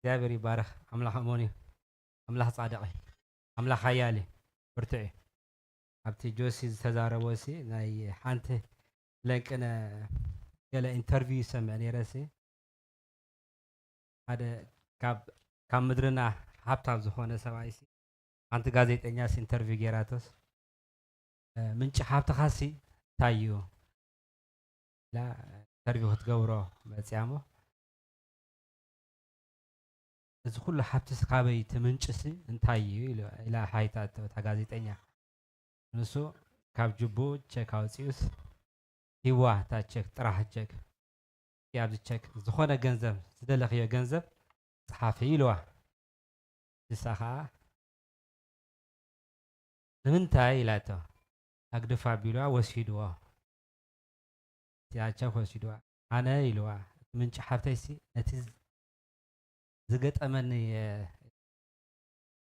እግዚኣብሔር ይባረኽ። ኣምላኽ እሙን እዩ። ኣምላኽ ጻድቕ እዩ። ኣምላኽ ሓያል እዩ። ብርቱዕ እዩ። ኣብቲ ጆሲ ዝተዛረቦ ሲ ናይ ሓንቲ ለንቅነ ገለ ኢንተርቪው ይሰምዕ ነይረ ሲ ሓደ ካብ ካብ ምድርና ሃብታም ዝኾነ ሰብኣይ ሲ ሓንቲ ጋዜጠኛ ሲ ኢንተርቪው ጌራቶስ ምንጭ ሃብትኻሲ እንታይ እዩ ኢላ ኢንተርቪው ክትገብሮ መፅያ እሞ እዚ ኩሉ ሃብትስ ካበይ ትምንጭሲ እንታይ እዩ ኢላ ሓይታ እታ ጋዜጠኛ ንሱ ካብ ጅቡ ቸክ ኣውፂኡስ ሂዋ እታ ቸክ ጥራሕ ቸክ ኣብዚ ቸክ ዝኾነ ገንዘብ ዝደለኽዮ ገንዘብ ፀሓፊ ኢልዋ ንሳ ከዓ ንምንታይ ኢላቶ ኣግድፍ ኣቢልዋ ወሲድዎ እቲኣ ቸክ ወሲድዋ ኣነ ኢልዋ እቲ ምንጪ ሓብተይሲ ነቲ ዝገጠመኒ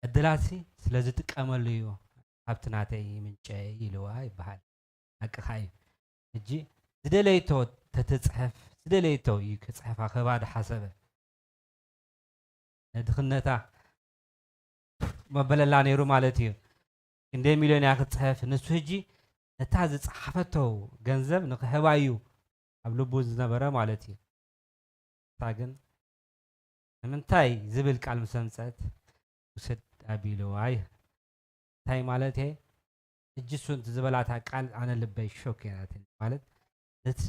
ዕድላትሲ ስለ ዝጥቀመሉ እዩ ሃብቲ ናተይ ምንጨ ኢልዋ ይበሃል ሓቅኻ እዩ ሕጂ ዝደለይቶ ተትፅሕፍ ዝደለይቶ እዩ ክፅሕፋ ክህባ ዝሓሰበ ንድኽነታ መበለላ ነይሩ ማለት እዩ ክንደይ ሚልዮን እያ ክትፅሕፍ ንሱ ሕጂ ነታ ዝፀሓፈቶ ገንዘብ ንክህባ እዩ ኣብ ልቡ ዝነበረ ማለት እዩ እሳ ግን ንምንታይ ዝብል ቃል ምስ ኣምፀአት ውሰድ ኣቢልዋ እንታይ ማለት እየ ሕጂ እሱ ዝበላታ ቃል ኣነ ልበይ ሾክ ናትኒ ማለት ነቲ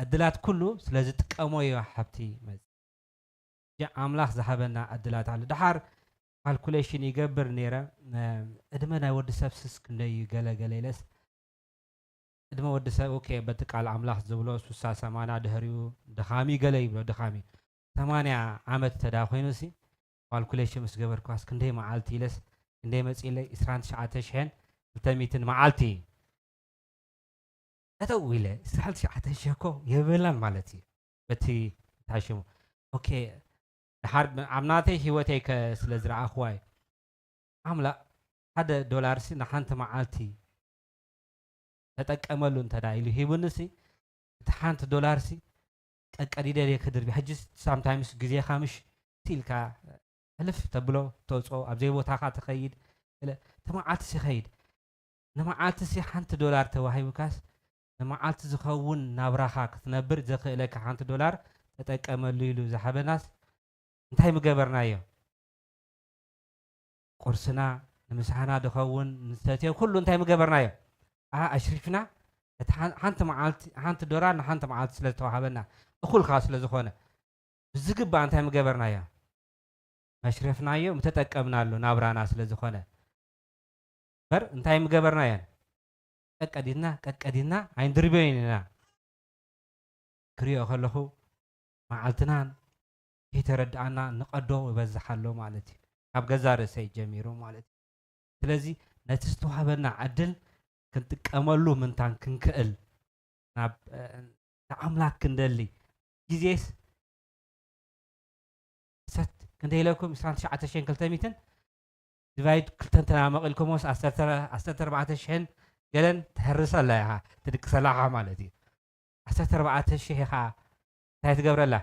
ዕድላት ኩሉ ስለ ዝጥቀሞ እዩ ሃብቲ መፅ ኣምላኽ ዝሃበና ዕድላት ኣሎ ድሓር ካልኩሌሽን ይገብር ነይረ እድመ ናይ ወዲ ሰብ ስስ ክንደይ እዩ ገለ ገለ ኢለስ ቅድሚ ወዲ ሰብ ኦኬ በቲ ቃል ኣምላኽ ዝብሎ ሱሳ ሰማና ድህሪኡ ድኻሚ ገለ ይብሎ ድኻሚ ሰማንያ ዓመት ተዳ ኮይኑ ሲ ካልኩሌሽን ምስ ገበርኳስ ክንደይ መዓልቲ ኢለስ ክንደይ መፂለይ ዕስራን ትሽዓተ ሽሕን ክልተ ሚእትን መዓልቲ ጠጠው ኢለ ዕስራን ትሽዓተ ሽሕ እኮ የብላን ማለት እዩ በቲ እንታይ ሽሙ ኦኬ ድሓር ኣብ ናተይ ህይወተይ ከ ስለ ዝረኣኽዋ እዩ ኣምላኽ ሓደ ዶላር ሲ ንሓንቲ መዓልቲ ተጠቀመሉ እንተ ኢሉ ሂቡኒ ሲ እቲ ሓንቲ ዶላር ሲ ቀቀዲደ እየ ክድርቢ ሕጂ ሳምታይምስ ግዜኻ ምሽ ኢልካ ሕልፍ ተብሎ ተውፅኦ ኣብ ዘይቦታኻ ትኸይድ እቲ መዓልቲ ሲ ይኸይድ ንመዓልቲ ሲ ሓንቲ ዶላር ተዋሂቡካስ ንመዓልቲ ዝኸውን ናብራኻ ክትነብር ዘኽእለካ ሓንቲ ዶላር ተጠቀመሉ ኢሉ ዝሃበናስ እንታይ ምገበርናዮ ቁርስና ንምሳና ዝኸውን ንሰትዮ ኩሉ እንታይ ምገበርናዮ ኣሽሪፍና እቲ ሓንቲ መዓልቲ ሓንቲ ዶላር ንሓንቲ መዓልቲ ስለ ዝተዋሃበና እኩል ከዓ ስለ ዝኾነ ብዝግባእ እንታይ ምገበርናዮ መሽረፍናዮ ምተጠቀምናሉ ናብራና ስለ ዝኾነ በር እንታይ ምገበርናዮ ቀቀዲድና ቀቀዲድና ኣይንድርብዮን ኢና ክሪኦ ከለኹ መዓልትናን ከይተረድኣና ንቐዶ ይበዝሕ ኣሎ ማለት እዩ ካብ ገዛ ርእሰይ ጀሚሩ ማለት እዩ ስለዚ ነቲ ዝተዋህበና ዕድል ክንጥቀመሉ ምንታን ክንክእል ናብ ንኣምላክ ክንደሊ ግዜስ ሰት ክንደ ኢለኩም ዕስራን ትሽዓተ ሽሕን ክልተ ሚእትን ዲቫይድ ክልተን ተናመቕ ኢልኩምስ ዓሰርተ ኣርባዕተ ሽሕን ገለን ትሕርስ ኣላ ኢኻ ትድቅሰላ ኢኻ ማለት እዩ ዓሰርተ ኣርባዕተ ሽሕ ኢኻ እንታይ ትገብረላ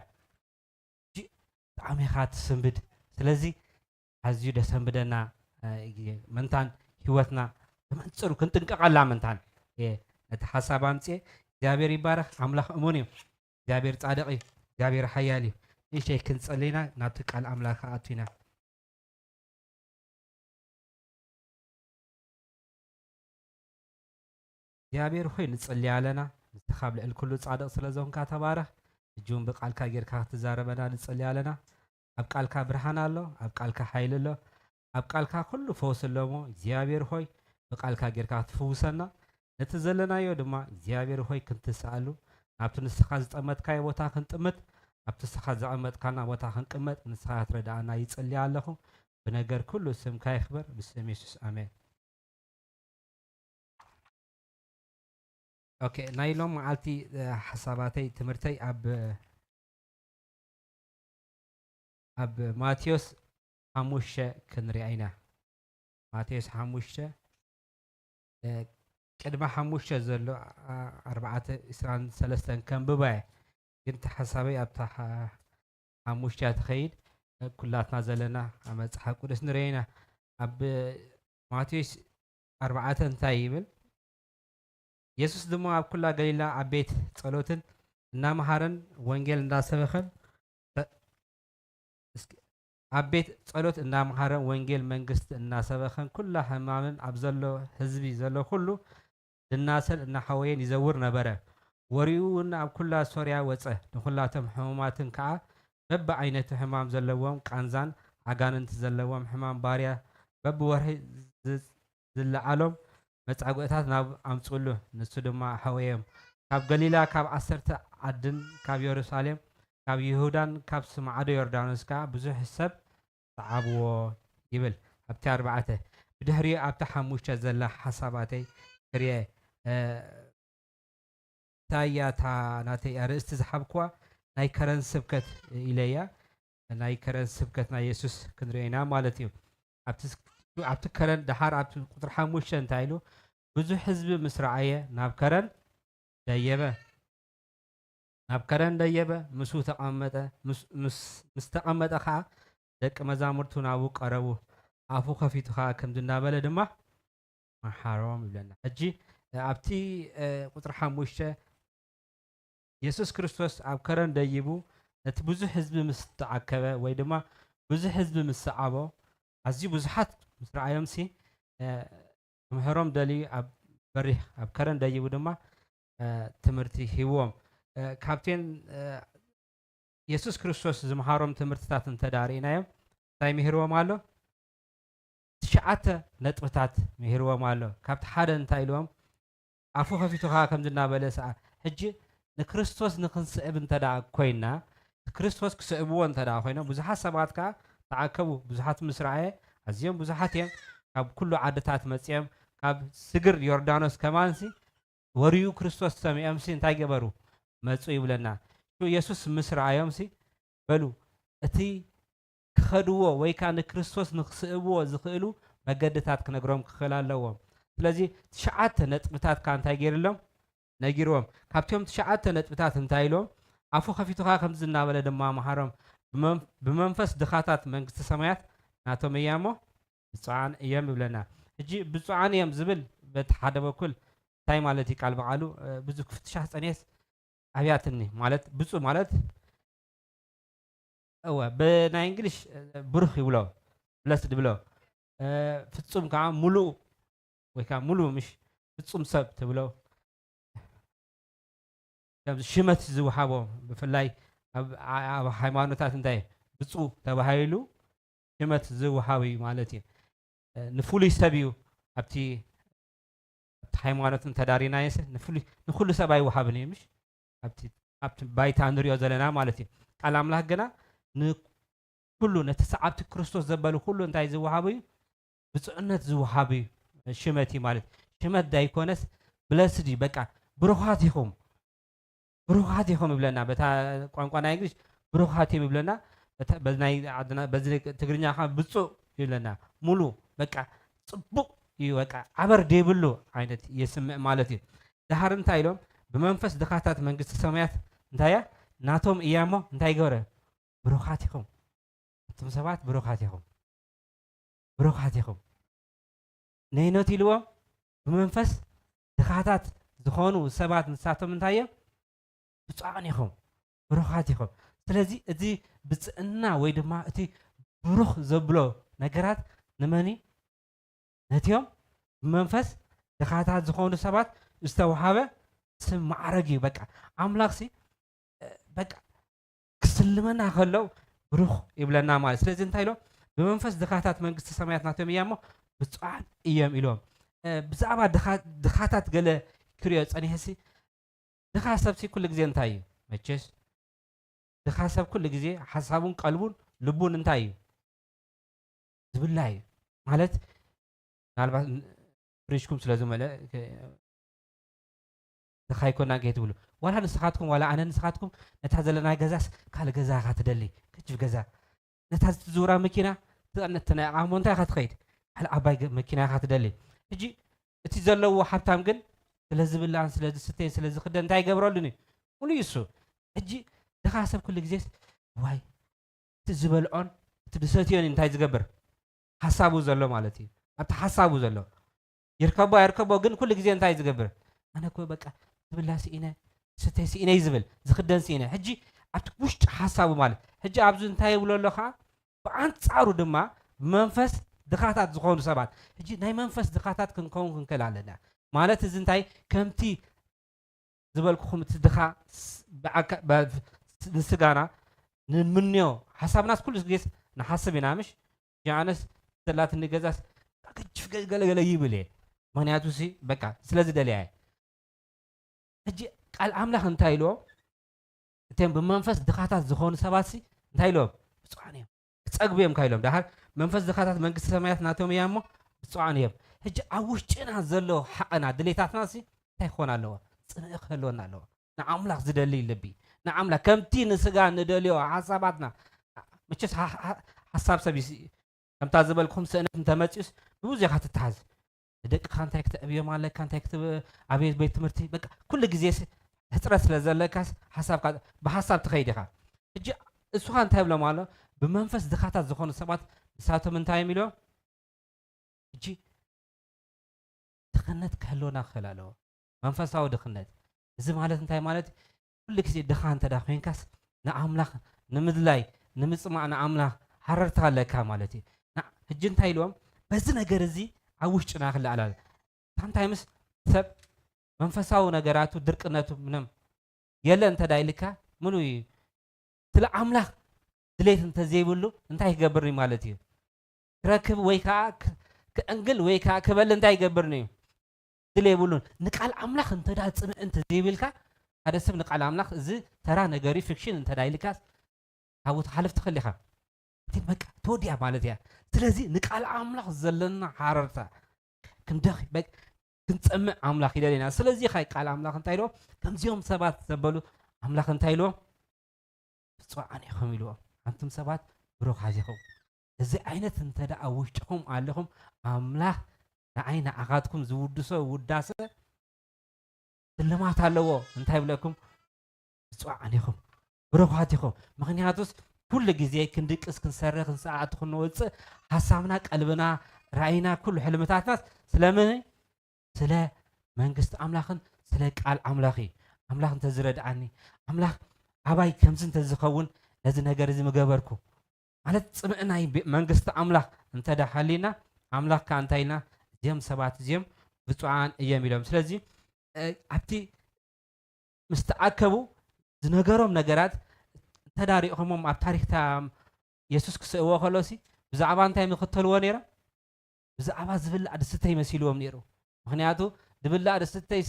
ብጣዕሚ ኢኻ ትስንብድ ስለዚ ኣዝዩ ደሰንብደና ግዜ ምንታን ህይወትና ብመንፅሩ ክንጥንቀቐላ ምንታን እየ ነቲ ሓሳብ ኣምፅኤ እግዚኣብሔር ይባረኽ ኣምላኽ እሙን እዩ እግዚኣብሔር ፃድቕ እዩ እግዚኣብሔር ሓያል እዩ ንእሽተይ ክንፀልይና ናብቲ ቃል ኣምላኽ ኣቱ ኢና እግዚኣብሔር ሆይ ንጽሊ ኣለና ንስኻ ኣብ ልዕሊ ኩሉ ጻድቕ ስለ ዝኾንካ ተባረኽ ሕጂ እውን ብቃልካ ጌርካ ክትዛረበና ንጽሊ ኣለና ኣብ ቃልካ ብርሃን ኣሎ ኣብ ቃልካ ሓይሊ ኣሎ ኣብ ቃልካ ኩሉ ፈውሲ ኣሎ እሞ እግዚኣብሔር ሆይ ብቃልካ ጌርካ ክትፍውሰና ነቲ ዘለናዮ ድማ እግዚኣብሔር ሆይ ክንትስኣሉ ናብቲ ንስኻ ዝጠመትካዮ ቦታ ክንጥምት ኣብቲ ንስኻ ዘቐመጥካና ቦታ ክንቅመጥ ንስኻ ክትረዳኣና ይጽሊ ኣለኹ ብነገር ኩሉ ስምካ ይኽበር ብስም የሱስ ኣሜን ኦኬ ናይ ሎም መዓልቲ ሓሳባተይ ትምህርተይ ኣብ ኣብ ማቴዎስ ሓሙሽተ ክንሪኣ ኢና ማቴዎስ ሓሙሽተ ቅድሚ ሓሙሽተ ዘሎ ኣርባዕተ ዕስራን ሰለስተን ከንብባ እየ ግን እቲ ሓሳበይ ኣብታ ሓሙሽተ እያ ትኸይድ። ኩላትና ዘለና ኣብ መጽሓፍ ቅዱስ ንርኢ ኢና። ኣብ ማቴዎስ ኣርባዕተ እንታይ ይብል? የሱስ ድማ ኣብ ኩላ ገሊላ ኣብ ቤት ጸሎትን እናመሃረን ወንጌል እንዳሰበኸን፣ እስኪ፣ ኣብ ቤት ጸሎት እናመሃረን ወንጌል መንግስቲ እናሰበኸን ኩላ ሕማምን ኣብ ዘሎ ህዝቢ ዘሎ ኩሉ ድናሰል እናሓወየን ይዘውር ነበረ። ወሪኡ እውን ኣብ ኩላ ሶርያ ወጸ። ንኹላቶም ሕሙማትን ከኣ በብዓይነቱ ሕማም ዘለዎም፣ ቃንዛን ኣጋንንቲ ዘለዎም፣ ሕማም ባርያ በብወርሒ ዝ-፣ ዝለዓሎም መጻጉዕታት ናብ ኣምጽኡሉ፣ ንሱ ድማ ኣሕወዮም። ካብ ገሊላ፣ ካብ ዓሰርተ ዓድን ካብ የሩሳሌም፣ ካብ ይሁዳን ካብ ስምዓዶ ዮርዳኖስ ከኣ ብዙሕ ሰብ ሰዓብዎ ይብል። ኣብቲ ኣርባዕተ፣ ብድሕሪኡ ኣብቲ ሓሙሽተ ዘላ ሓሳባተይ ክርየ፣ እ፣ እንታይ እያ እታ ናተይ ኣርእስቲ ዝሓብኩዋ? ናይ ከረን ስብከት ኢለ እያ። ናይ ከረን ስብከት ናይ የሱስ ክንርኢ ኢና ማለት እዩ። ኣብቲ ስ-፣ ኣብቲ ከረን ደሓር ኣብቲ ቁጽሪ ሓሙሽተ እንታይ ኢሉ? ብዙሕ ህዝቢ ምስ ረኣየ ናብ ከረን ደየበ። ናብ ከረን ደየበ፣ ምስኡ ተቐመጠ። ምስ፣ ምስ፣ ምስ ተቐመጠ ኸኣ ደቂ መዛሙርቱ ናብኡ ቀረቡ። ኣፉ ከፊቱ ኸኣ ከምዚ እናበለ ድማ መሓሮም ይብለና። ሕጂ፣ እ፣ ኣብቲ፣ እ፣ ቁጽሪ ሓሙሽተ የሱስ ክርስቶስ ኣብ ከረን ደይቡ ነቲ ብዙሕ ህዝቢ ምስ ተኣከበ ወይ ድማ ብዙሕ ህዝቢ ምስ ሰዓቦ፣ ኣዝዩ ብዙሓት ምስ ረኣዮምሲ፣ እ፣ ክምህሮም ደልዩ ኣብ በሪኽ ኣብ ከረን ደይቡ ድማ፣ እ፣ ትምህርቲ ሂብዎም። እ፣ ካብተን፣ እ፣ የሱስ ክርስቶስ ዝምሃሮም ትምህርትታት እንተ ደኣ ርኢናዮም፣ እንታይ ምሂርዎም ኣሎ? ትሽዓተ ነጥብታት ምሂርዎም ኣሎ። ካብቲ ሓደ እንታይ ኢልዎም? ኣፉ ከፊቱ ኸኣ ከምዚ እናበለ ሰኣ-፣ ሕጂ ንክርስቶስ ንኽንስዕብ እንተ ደኣ ኮይንና፣ ክርስቶስ ክስዕብዎ እንተ ደኣ ኮይኖም፣ ብዙሓት ሰባት ከኣ ተኣከቡ። ብዙሓት ምስ ረኣየ፣ ኣዝዮም ብዙሓት እዮም። ካብ ኩሉ ዓድታት መጺኦም፣ ካብ ስግር ዮርዳኖስ ከማንሲ ወርዩ ክርስቶስ ሰሚዖምሲ እንታይ ገበሩ? መጹ ይብለና። ሽዑ የሱስ ምስ ረኣዮምሲ፣ በሉ፣ እቲ ክኸድዎ ወይ ከኣ ንክርስቶስ ንኽስዕብዎ ዝኽእሉ መገድታት ክነግሮም ክኽእል ኣለዎም። ስለዚ ትሽዓተ ነጥብታት ከኣ እንታይ ገይርሎም? ነጊርዎም። ካብቶም ትሽዓተ ነጥብታት እንታይ ኢሎም? ኣፉ ከፊቱ ኸኣ ከምዚ እናበለ ድማ መሃሮም። ብመን-፣ ብመንፈስ ድኻታት መንግስቲ ሰማያት ናቶም እያ እሞ ብፁዓን እዮም ይብለና። ሕጂ ብፁዓን እዮም ዝብል በቲ ሓደ በኩል እንታይ ማለት እዩ? ቃል ብቃሉ፣ እ፣ ብዙ ክፍትሻ ጸኒሐስ ኣብያትኒ ማለት ብፁዕ ማለት፣ እወ፣ ብናይ እንግሊሽ፣ እ፣ ብሩኽ ይብሎ፣ ብለስድ ይብሎ። እ፣ ፍጹም ከኣ ሙሉእ ወይ ከኣ ሙሉእ ምሽ ፍጹም ሰብ ትብሎ። ከም ሽመት ዝወሃቦ፣ ብፍላይ ኣብ፣ ኣብ ሃይማኖታት እንታይ ብፁዕ ተባሂሉ ሽመት ዝወሃብ እዩ ማለት እዩ። እ፣ ንፍሉይ ሰብ እዩ ኣብቲ፣ ኣብቲ ሃይማኖት እንተዳሪናዮስ ንፍሉይ፣ ንኹሉ ሰብ ኣይወሃብን እዩ፣ ምሽ? ኣብቲ፣ ኣብቲ ባይታ ንሪኦ ዘለና ማለት እዩ። ቃል ኣምላኽ ግና ንኩሉ፣ ነቲ ሰዓብቲ ክርስቶስ ዘበሉ ኩሉ እንታይ ዝወሃቡ እዩ? ብፁዕነት ዝወሃብ እዩ፣ ሽመት እዩ ማለት። ሽመት ዳይኮነስ ብለስድ እዩ፣ በቃ ብሩኻት ኢኹም፣ ብሩኻት ኢኹም ይብለና። በታ ቋንቋ ናይ እንግሊሽ ብሩኻት እዮም ይብለና። በታ፣ በዚ ናይ ዓድና፣ በዚ ትግርኛ ከኣ ብፁዕ ይብለና። ሙሉ፣ በቃ ጽቡቕ እዩ፣ በቃ ዓበር ዘይብሉ ዓይነት የስምዕ ማለት እዩ። ደሓር እንታይ ኢሎም? ብመንፈስ ድኻታት መንግስቲ ሰማያት እንታይ እያ? ናቶም እያ እሞ እንታይ ይገብረ? ብሩኻት ኢኹም። ኣቱም ሰባት ብሩኻት ኢኹም። ብሩኻት ኢኹም። ነይኖት ኢልዎም፣ ብመንፈስ ድኻታት ዝኾኑ ሰባት ንሳቶም እንታይ እዮም? ብፁዓን ኢኹም፣ ብሩኻት ኢኹም። ስለዚ እቲ ብፅዕና ወይ ድማ እቲ ብሩኽ ዘብሎ ነገራት ንመን እዩ? ነቲኦም ብመንፈስ ድኻታት ዝኾኑ ሰባት ዝተውሃበ ስም ማዕረግ እዩ። በቃ ኣምላኽ ሲ፣ እ፣ በቃ ክስልመና ከሎ ብሩኽ ይብለና ማለት። ስለዚ እንታይ ኢሎም? ብመንፈስ ድኻታት መንግስቲ ሰማያት ናቶም እያ እሞ ብፁዓን እዮም ኢሎም። እ፣ ብዛዕባ ድኻ-፣ ድኻታት ገለ ክሪኦ ጸኒሐ ሲ፣ ድኻ ሰብ ሲ ኩሉ ግዜ እንታይ እዩ? መቸስ ድኻ ሰብ ኩሉ ግዜ ሓሳቡን ቀልቡን ልቡን እንታይ እዩ? ዝብላዕ እዩ። ማለት ምናልባት ን-፣ ፍሪጅኩም ስለ ዝመልአ ከ-፣ ድኻ ኣይኮናን ከይትብሉ። ዋላ ንስኻትኩም፣ ዋላ ኣነ ንስኻትኩም ነታ ዘለና ገዛስ ካልእ ገዛ ኢኻ ትደሊ። ከጅብ ገዛ። ነታ ዝትዝውራ መኪና፣ እቲ፣ እቲ ናይ ኣቓሞ እንታይ ኢኻ ትኸይድ? ካልእ ዓባይ ገ-፣ መኪና ኢኻ ትደሊ። ሕጂ እቲ ዘለዎ ሃብታም ግን ስለ ዝብላዕን ስለ ዝስተይን ስለ ዝኽደን እንታይ ይገብረሉን እዩ? ሙሉ እዩ እሱ። ሕጂ ድኻ ሰብ ኩሉ ግዜስ ዋይ እቲ ዝበልዖን እቲ ዝሰትዮን እንታይ ዝገብር? ሓሳቡ ዘሎ ማለት እዩ። ኣብቲ ሓሳቡ ዘሎ ይርከቦ ኣይርከቦ ግን ኩሉ ግዜ እንታይ ዝገብር? ኣነ እኮ በቃ ዝብላ ስኢነ፣ ዝስተይ ስኢነ እዩ ዝብል፣ ዝኽደን ስኢነ። ሕጂ ኣብቲ ውሽጢ ሓሳቡ ማለት ሕጂ ኣብዚ እንታይ ይብሎ ኣሎ ከዓ ብኣንጻሩ ድማ ብመንፈስ ድኻታት ዝኾኑ ሰባት ሕጂ ናይ መንፈስ ድኻታት ክንከውን ክንክእል ኣለና ማለት እዚ እንታይ ከምቲ ዝበልኩኹም እቲ ድኻ ንስጋና ንምንዮ ሓሳብናስ ኩሉ ግዜስ ንሓስብ ኢና ምሽ ጃነስ ዘላትኒ ገዛስ ገጅፍ ገለገለ ይብል እየ ምክንያቱ ሲ በቃ ስለዚ ደልያ እየ ሕጂ ቃል ኣምላኽ እንታይ ኢልዎ እቶም ብመንፈስ ድኻታት ዝኾኑ ሰባት ሲ እንታይ ኢልዎም ብፅዋን እዮም ክፀግቡ እዮም ካይሎም ዳሓር መንፈስ ድኻታት መንግስቲ ሰማያት ናቶም እያ እሞ ብፅዋን እዮም ሕጂ ኣብ ውሽጥና ዘሎ ሓቐና ድሌታትና ሲ እንታይ ክኾን ኣለዎ ፅንኢ ክህልወና ኣለዎ ንኣምላኽ ዝደሊ ልቢ ንኣምላኽ ከምቲ ንስጋ ንደልዮ ሓሳባትና መቸስ ሓሳብ ሰብ ከምታ ዝበልኩም ስእነት እንተመፅኡስ ብብዙ ኢኻ ትተሓዝ ንደቅኻ እንታይ ክትዕብዮም ኣለካ እንታይ ክትብ ኣቤት ቤት ትምህርቲ በቃ ኩሉ ግዜ ሕፅረት ስለ ዘለካስ ሓሳብካ ብሓሳብ ትኸይድ ኢኻ ሕጂ እሱኻ እንታይ ብሎም ኣሎ ብመንፈስ ድኻታት ዝኾኑ ሰባት ንሳቶም እንታይ እዮም ኢሎም ሕጂ ድኽነት ክህልወና ክኽእል ኣለዎ መንፈሳዊ ድኽነት እዚ ማለት እንታይ ማለት ኩሉ ግዜ ድኻ እንተ ኮይንካስ ንኣምላኽ ንምድላይ ንምፅማዕ ንኣምላኽ ሃረርታ ኣለካ ማለት እዩ ሕጂ እንታይ ኢልዎም በዚ ነገር እዚ ኣብ ውሽጥና ክለኣላል ሳምታይምስ ሰብ መንፈሳዊ ነገራቱ ድርቅነቱ ምንም የለ እንተ ኢልካ ምኑ እዩ ስለ ኣምላኽ ድሌት እንተዘይብሉ እንታይ ክገብር እዩ ማለት እዩ ክረክብ ወይ ከዓ ክዕንግል ወይ ከዓ ክበል እንታይ ይገብር እዩ ድል የብሉን ንቃል ኣምላኽ እንተ ፅምዕ እንተዘይብልካ ሓደ ሰብ ንቃል ኣምላኽ እዚ ተራ ነገር ፊክሽን እንተ ኢልካ ካብኡ ትሓልፍ ትኽእል ኢኻ እቲ በቃ ተወዲያ ማለት እያ ስለዚ ንቃል ኣምላኽ ዘለና ሓረርታ ክንደኽ ክንፀምዕ ኣምላኽ ይደለና ስለዚ ኻይ ቃል ኣምላኽ እንታይ ኢልዎ ከምዚኦም ሰባት ዘበሉ ኣምላኽ እንታይ ኢልዎ ብፅዋዓን ኢኹም ኢልዎ ኣንቱም ሰባት ብሩኻት ኢኹም እዚ ዓይነት እንተ ደኣ ውሽጥኹም ኣለኹም ኣምላኽ ንዓይ ንዓኻትኩም ዝውድሶ ውዳሰ ስልማት ኣለዎ እንታይ ይብለኩም ብፅዋዓን ኢኹም ብሩኻት ኢኹም ምኽንያቱስ ኩሉ ግዜ ክንድቅስ ክንሰርሕ ክንሰዓት ክንወፅእ ሓሳብና ቀልብና ራእይና ኩሉ ሕልምታትናስ ስለምን ስለ መንግስቲ ኣምላኽን ስለ ቃል ኣምላኽ እዩ ኣምላኽ እንተዝረድኣኒ ኣምላኽ ኣባይ ከምዚ እንተዝኸውን ነዚ ነገር እዚ ምገበርኩ ማለት ፅምእናይ መንግስቲ ኣምላኽ እንተዳሓሊና ኣምላኽ ከዓ እንታይ ኢልና እዚኦም ሰባት እዚኦም ብፁዓን እዮም ኢሎም ስለዚ ኣብቲ ምስ ተኣከቡ ዝነገሮም ነገራት እንተዳሪእኹሞም ኣብ ታሪክታ የሱስ ክስእዎ ከሎሲ ብዛዕባ እንታይ ምክተልዎ ነይሮም ብዛዕባ ዝብላዕ ድስተይ መሲልዎም ነይሩ ምክንያቱ ዝብላዕ ድስተይ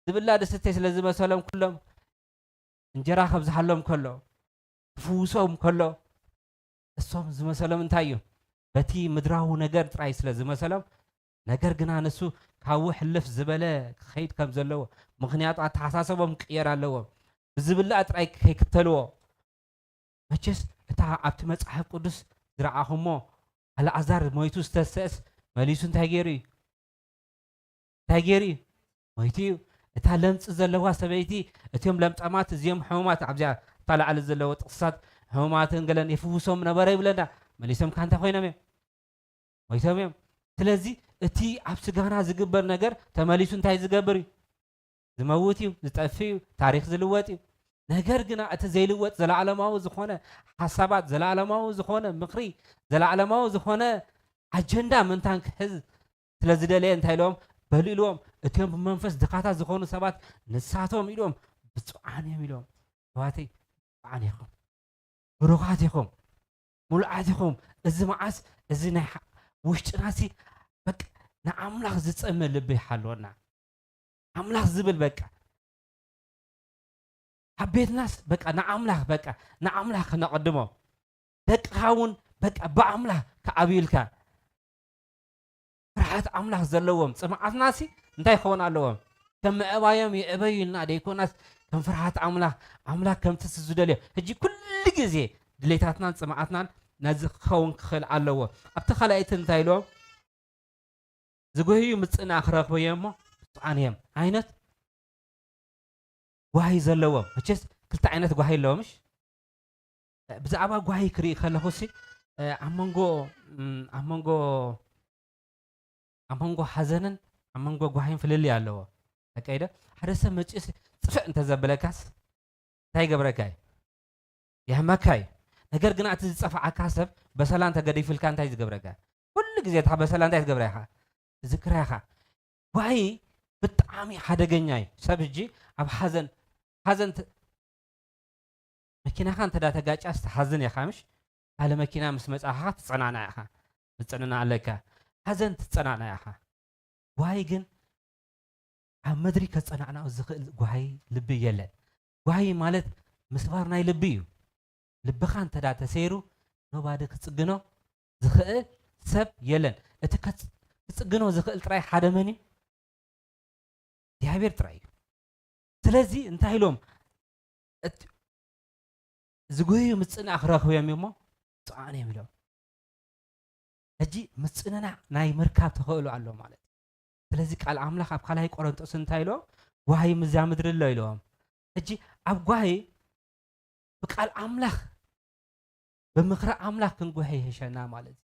ዝብላዕ ድስተይ ስለ ዝመሰሎም ኩሎም እንጀራ ከብዝሃሎም ከሎ ክፍውሶም ከሎ እሶም ዝመሰሎም እንታይ እዩ በቲ ምድራዊ ነገር ጥራይ ስለ ዝመሰሎም ነገር ግና ንሱ ካብኡ ሕልፍ ዝበለ ክኸይድ ከም ዘለዎ ምኽንያቱ ኣተሓሳሰቦም ክቅየር ኣለዎም ብዝብላዕ ጥራይ ከይክተልዎ መቸስ እታ ኣብቲ መጽሓፍ ቅዱስ ዝረኣኹሞ ኣልኣዛር ሞይቱ ዝተሰእስ መሊሱ እንታይ ገይሩ እዩ እንታይ ገይሩ እዩ ሞይቱ እዩ እታ ለምፂ ዘለዋ ሰበይቲ እቲኦም ለምፃማት እዚኦም ሕሙማት ኣብዚኣ እታ ላዕሊ ዘለዎ ጥቕስታት ሕሙማትን ገለን የፍውሶም ነበረ ይብለና መሊሶም ካ እንታይ ኮይኖም እዮም ሞይቶም እዮም ስለዚ እቲ ኣብ ስጋና ዝግበር ነገር ተመሊሱ እንታይ ዝገብር እዩ ዝመውት እዩ ዝጠፍእ እዩ ታሪክ ዝልወጥ እዩ ነገር ግና እቲ ዘይልወጥ ዘለዓለማዊ ዝኾነ ሓሳባት ዘለዓለማዊ ዝኾነ ምክሪ ዘለዓለማዊ ዝኾነ ኣጀንዳ ምንታን ክሕዝ ስለ ዝደለየ እንታይ ኢሎም በሉ ኢልዎም እቲኦም ብመንፈስ ድኻታት ዝኾኑ ሰባት ንሳቶም ኢሎም ብፁዓን እዮም ኢሎም ኣሕዋተይ ብፁዓን ኢኹም ብሩኻት ኢኹም ምሉዓት ኢኹም እዚ መዓስ እዚ ናይ ውሽጥናሲ በቃ ንኣምላኽ ዝፀመ ልቢ ይሓልወና ኣምላኽ ዝብል በቃ ኣብ ቤትናስ በቃ ንኣምላኽ በቃ ንኣምላኽ ክነቐድሞ ደቅኻ እውን በቃ ብኣምላኽ ክዓብዩልካ ፍርሓት ኣምላኽ ዘለዎም ፅምዓትናሲ እንታይ ክኸውን ኣለዎም ከም ምዕባዮም ይዕበዩ ኢልና ደይኮናስ ከም ፍርሓት ኣምላኽ ኣምላኽ ከምቲ ዝደልዮ ሕጂ ኩሉ ግዜ ድሌታትናን ፅምዓትናን ነዚ ክኸውን ክኽእል ኣለዎ ኣብቲ ካልኣይቲ እንታይ ኢልዎም ዝጎህዩ ምፅና ክረኽበዮ እሞ ብፁዓን እዮም ዓይነት ጓሂ ዘለዎም መቸስ ክልተ ዓይነት ጓሂ ኣለዎ ምሽ ብዛዕባ ጓሂ ክርኢ ከለኹ ሲ ኣብ መንጎ ኣብ መንጎ ኣብ መንጎ ሓዘንን ኣብ መንጎ ጓሂን ፍልልይ ኣለዎ። ኣቀይደ ሓደ ሰብ መፂኡስ ፅፍዕ እንተዘበለካስ እንታይ ይገብረካ እዩ? የህመካ እዩ። ነገር ግና እቲ ዝፀፍዓካ ሰብ በሰላ እንተገዲፍልካ እንታይ ዝገብረካ? ኩሉ ግዜ እታ በሰላ እንታይ ትገብራ ኢኻ? ትዝክራ ኢኻ። ጓሂ ብጣዕሚ ሓደገኛ እዩ። ሰብ ሕጂ ኣብ ሓዘን ሓዘን መኪናኻ እንተ ተጋጫ ትሓዝን ኢኻ ምሽ? ካልእ መኪና ምስ መጻኻ ትጸናናዕ ኢኻ። ምጽንና ኣለካ። ሓዘን ትጸናናዕ ኢኻ። ጓሂ ግን ኣብ ምድሪ ከጸናዕናኦ ዝኽእል ጓሂ ልቢ የለን። ጓሂ ማለት ምስባር ናይ ልቢ እዩ። ልብኻ እንተ ተሰይሩ ኖባዲ ክጽግኖ ዝኽእል ሰብ የለን። እቲ ክጽግኖ ዝኽእል ጥራይ ሓደ መን እዩ? እግዚኣብሔር ጥራይ እዩ። ስለዚ እንታይ ኢሎም? ዝጉህዩ ምጽናዕ ክረኽቡ እዮም እሞ ብፁዓን እዮም ኢሎም። ሕጂ ምጽንናዕ ናይ ምርካብ ተኽእሎ ኣሎ ማለት እዩ። ስለዚ ቃል ኣምላኽ ኣብ ካልኣይ ቆሮንጦስ እንታይ ኢሎ? ጓሂ ምዛ ምድሪ ኣሎ ኢሎም። ሕጂ ኣብ ጓሂ ብቃል ኣምላኽ ብምኽሪ ኣምላኽ ክንጉሒ ይሕሸና ማለት እዩ።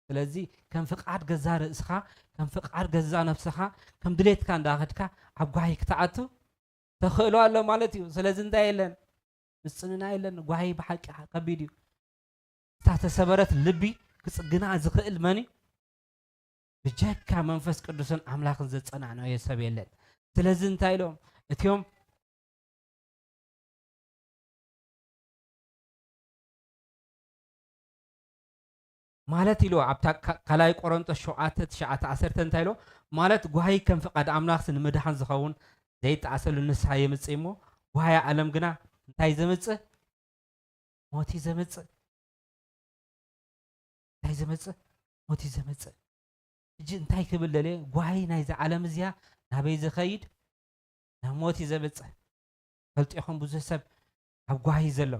ስለዚ ከም ፍቃድ ገዛ ርእስኻ ከም ፍቃድ ገዛ ነፍስኻ ከም ድሌትካ እንዳኸድካ ኣብ ጓሂ ክትኣቱ ተኽእሎ ኣሎ ማለት እዩ። ስለዚ እንታይ የለን? ምጽንና የለን። ጓሂ ብሓቂ ከቢድ እዩ። እታ ተሰበረት ልቢ ክጽግና ዝኽእል መን እዩ? ብጀካ መንፈስ ቅዱስን ኣምላኽን ዘጸናንዮ ሰብ የለን። ስለዚ እንታይ ኢሎም እቲኦም ማለት ኢሉ ኣብታ ካልኣይ ቆሮንጦስ ሸውዓተ ትሽዓተ ዓሰርተ እንታይ ኢሎ? ማለት ጓሂ ከም ፍቓድ ኣምላኽስ ንምድሓን ዝኸውን ዘይጠኣሰሉ ንስሓ የምጽእ እሞ ጓሂ ዓለም ግና እንታይ ዘምጽእ? ሞት እዩ ዘምጽእ። እንታይ ዘምጽእ? ሞት እዩ ዘምጽእ። ሕጂ እንታይ ክብል ደልየ? ጓሂ ናይዚ ዓለም እዚኣ ናበይ ዝኸይድ? ናብ ሞት እዩ ዘምጽእ። ፈልጢኹም ብዙሕ ሰብ ኣብ ጓሂ ዘሎ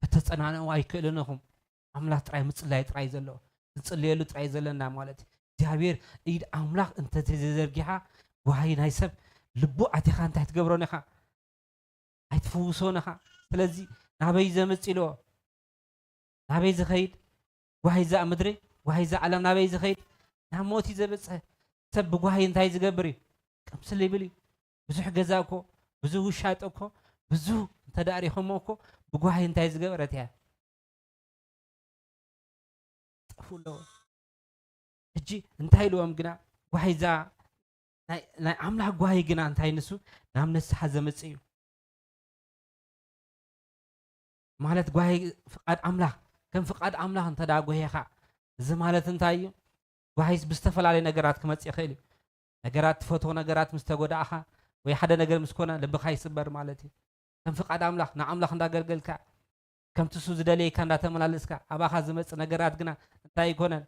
ከተጸናንዕዎ ኣይክእልን ኢኹም። ኣምላኽ ጥራይ ምጽላይ ጥራይ ዘሎ ክንጽልየሉ ጥራይ ዘለና ማለት እዩ። እግዚኣብሔር ኢድ ኣምላኽ እንተዘይዘርጊሓ ጓሂ ናይ ሰብ ልቡ ኣቲኻ እንታይ ትገብሮን ኢኻ? ኣይትፍውሶን ኢኻ። ስለዚ ናበይ ዘምጽእ ኢልዎ? ናበይ ዝኸይድ? ጓሂ እዛ ምድሪ ጓሂ እዛ ዓለም ናበይ ዝኸይድ? ናብ ሞት እዩ ዘብጽሕ። ሰብ ብጓሂ እንታይ ዝገብር እዩ? ቅምስል ይብል እዩ። ብዙሕ ገዛ እኮ ብዙሕ ውሻጠ እኮ ብዙሕ እንተዳሪኹሞ እኮ ብጓሂ እንታይ ዝገበረት እያ? ጠፉ ኣለዎ። ሕጂ እንታይ ኢልዎም ግና ጓሂ እዛ ናይ ኣምላኽ ጓሂ ግና እንታይ ንሱ ናብ ንስሓ ዘምጽእ እዩ። ማለት ጓሂ ፍቓድ ኣምላኽ ከም ፍቓድ ኣምላኽ እንተ ደኣ ጓሂኻ እዚ ማለት እንታይ እዩ? ጓሂስ ብዝተፈላለዩ ነገራት ክመጽእ ይኽእል እዩ። ነገራት ትፈትዎ ነገራት ምስ ተጎዳእኻ ወይ ሓደ ነገር ምስ ኮነ ልብኻ ይስበር ማለት እዩ። ከም ፍቓድ ኣምላኽ ንኣምላኽ እንዳገልገልካ ከምቲ እሱ ዝደለየካ እንዳተመላለስካ ኣባኻ ዝመጽእ ነገራት ግና እንታይ ኣይኮነን።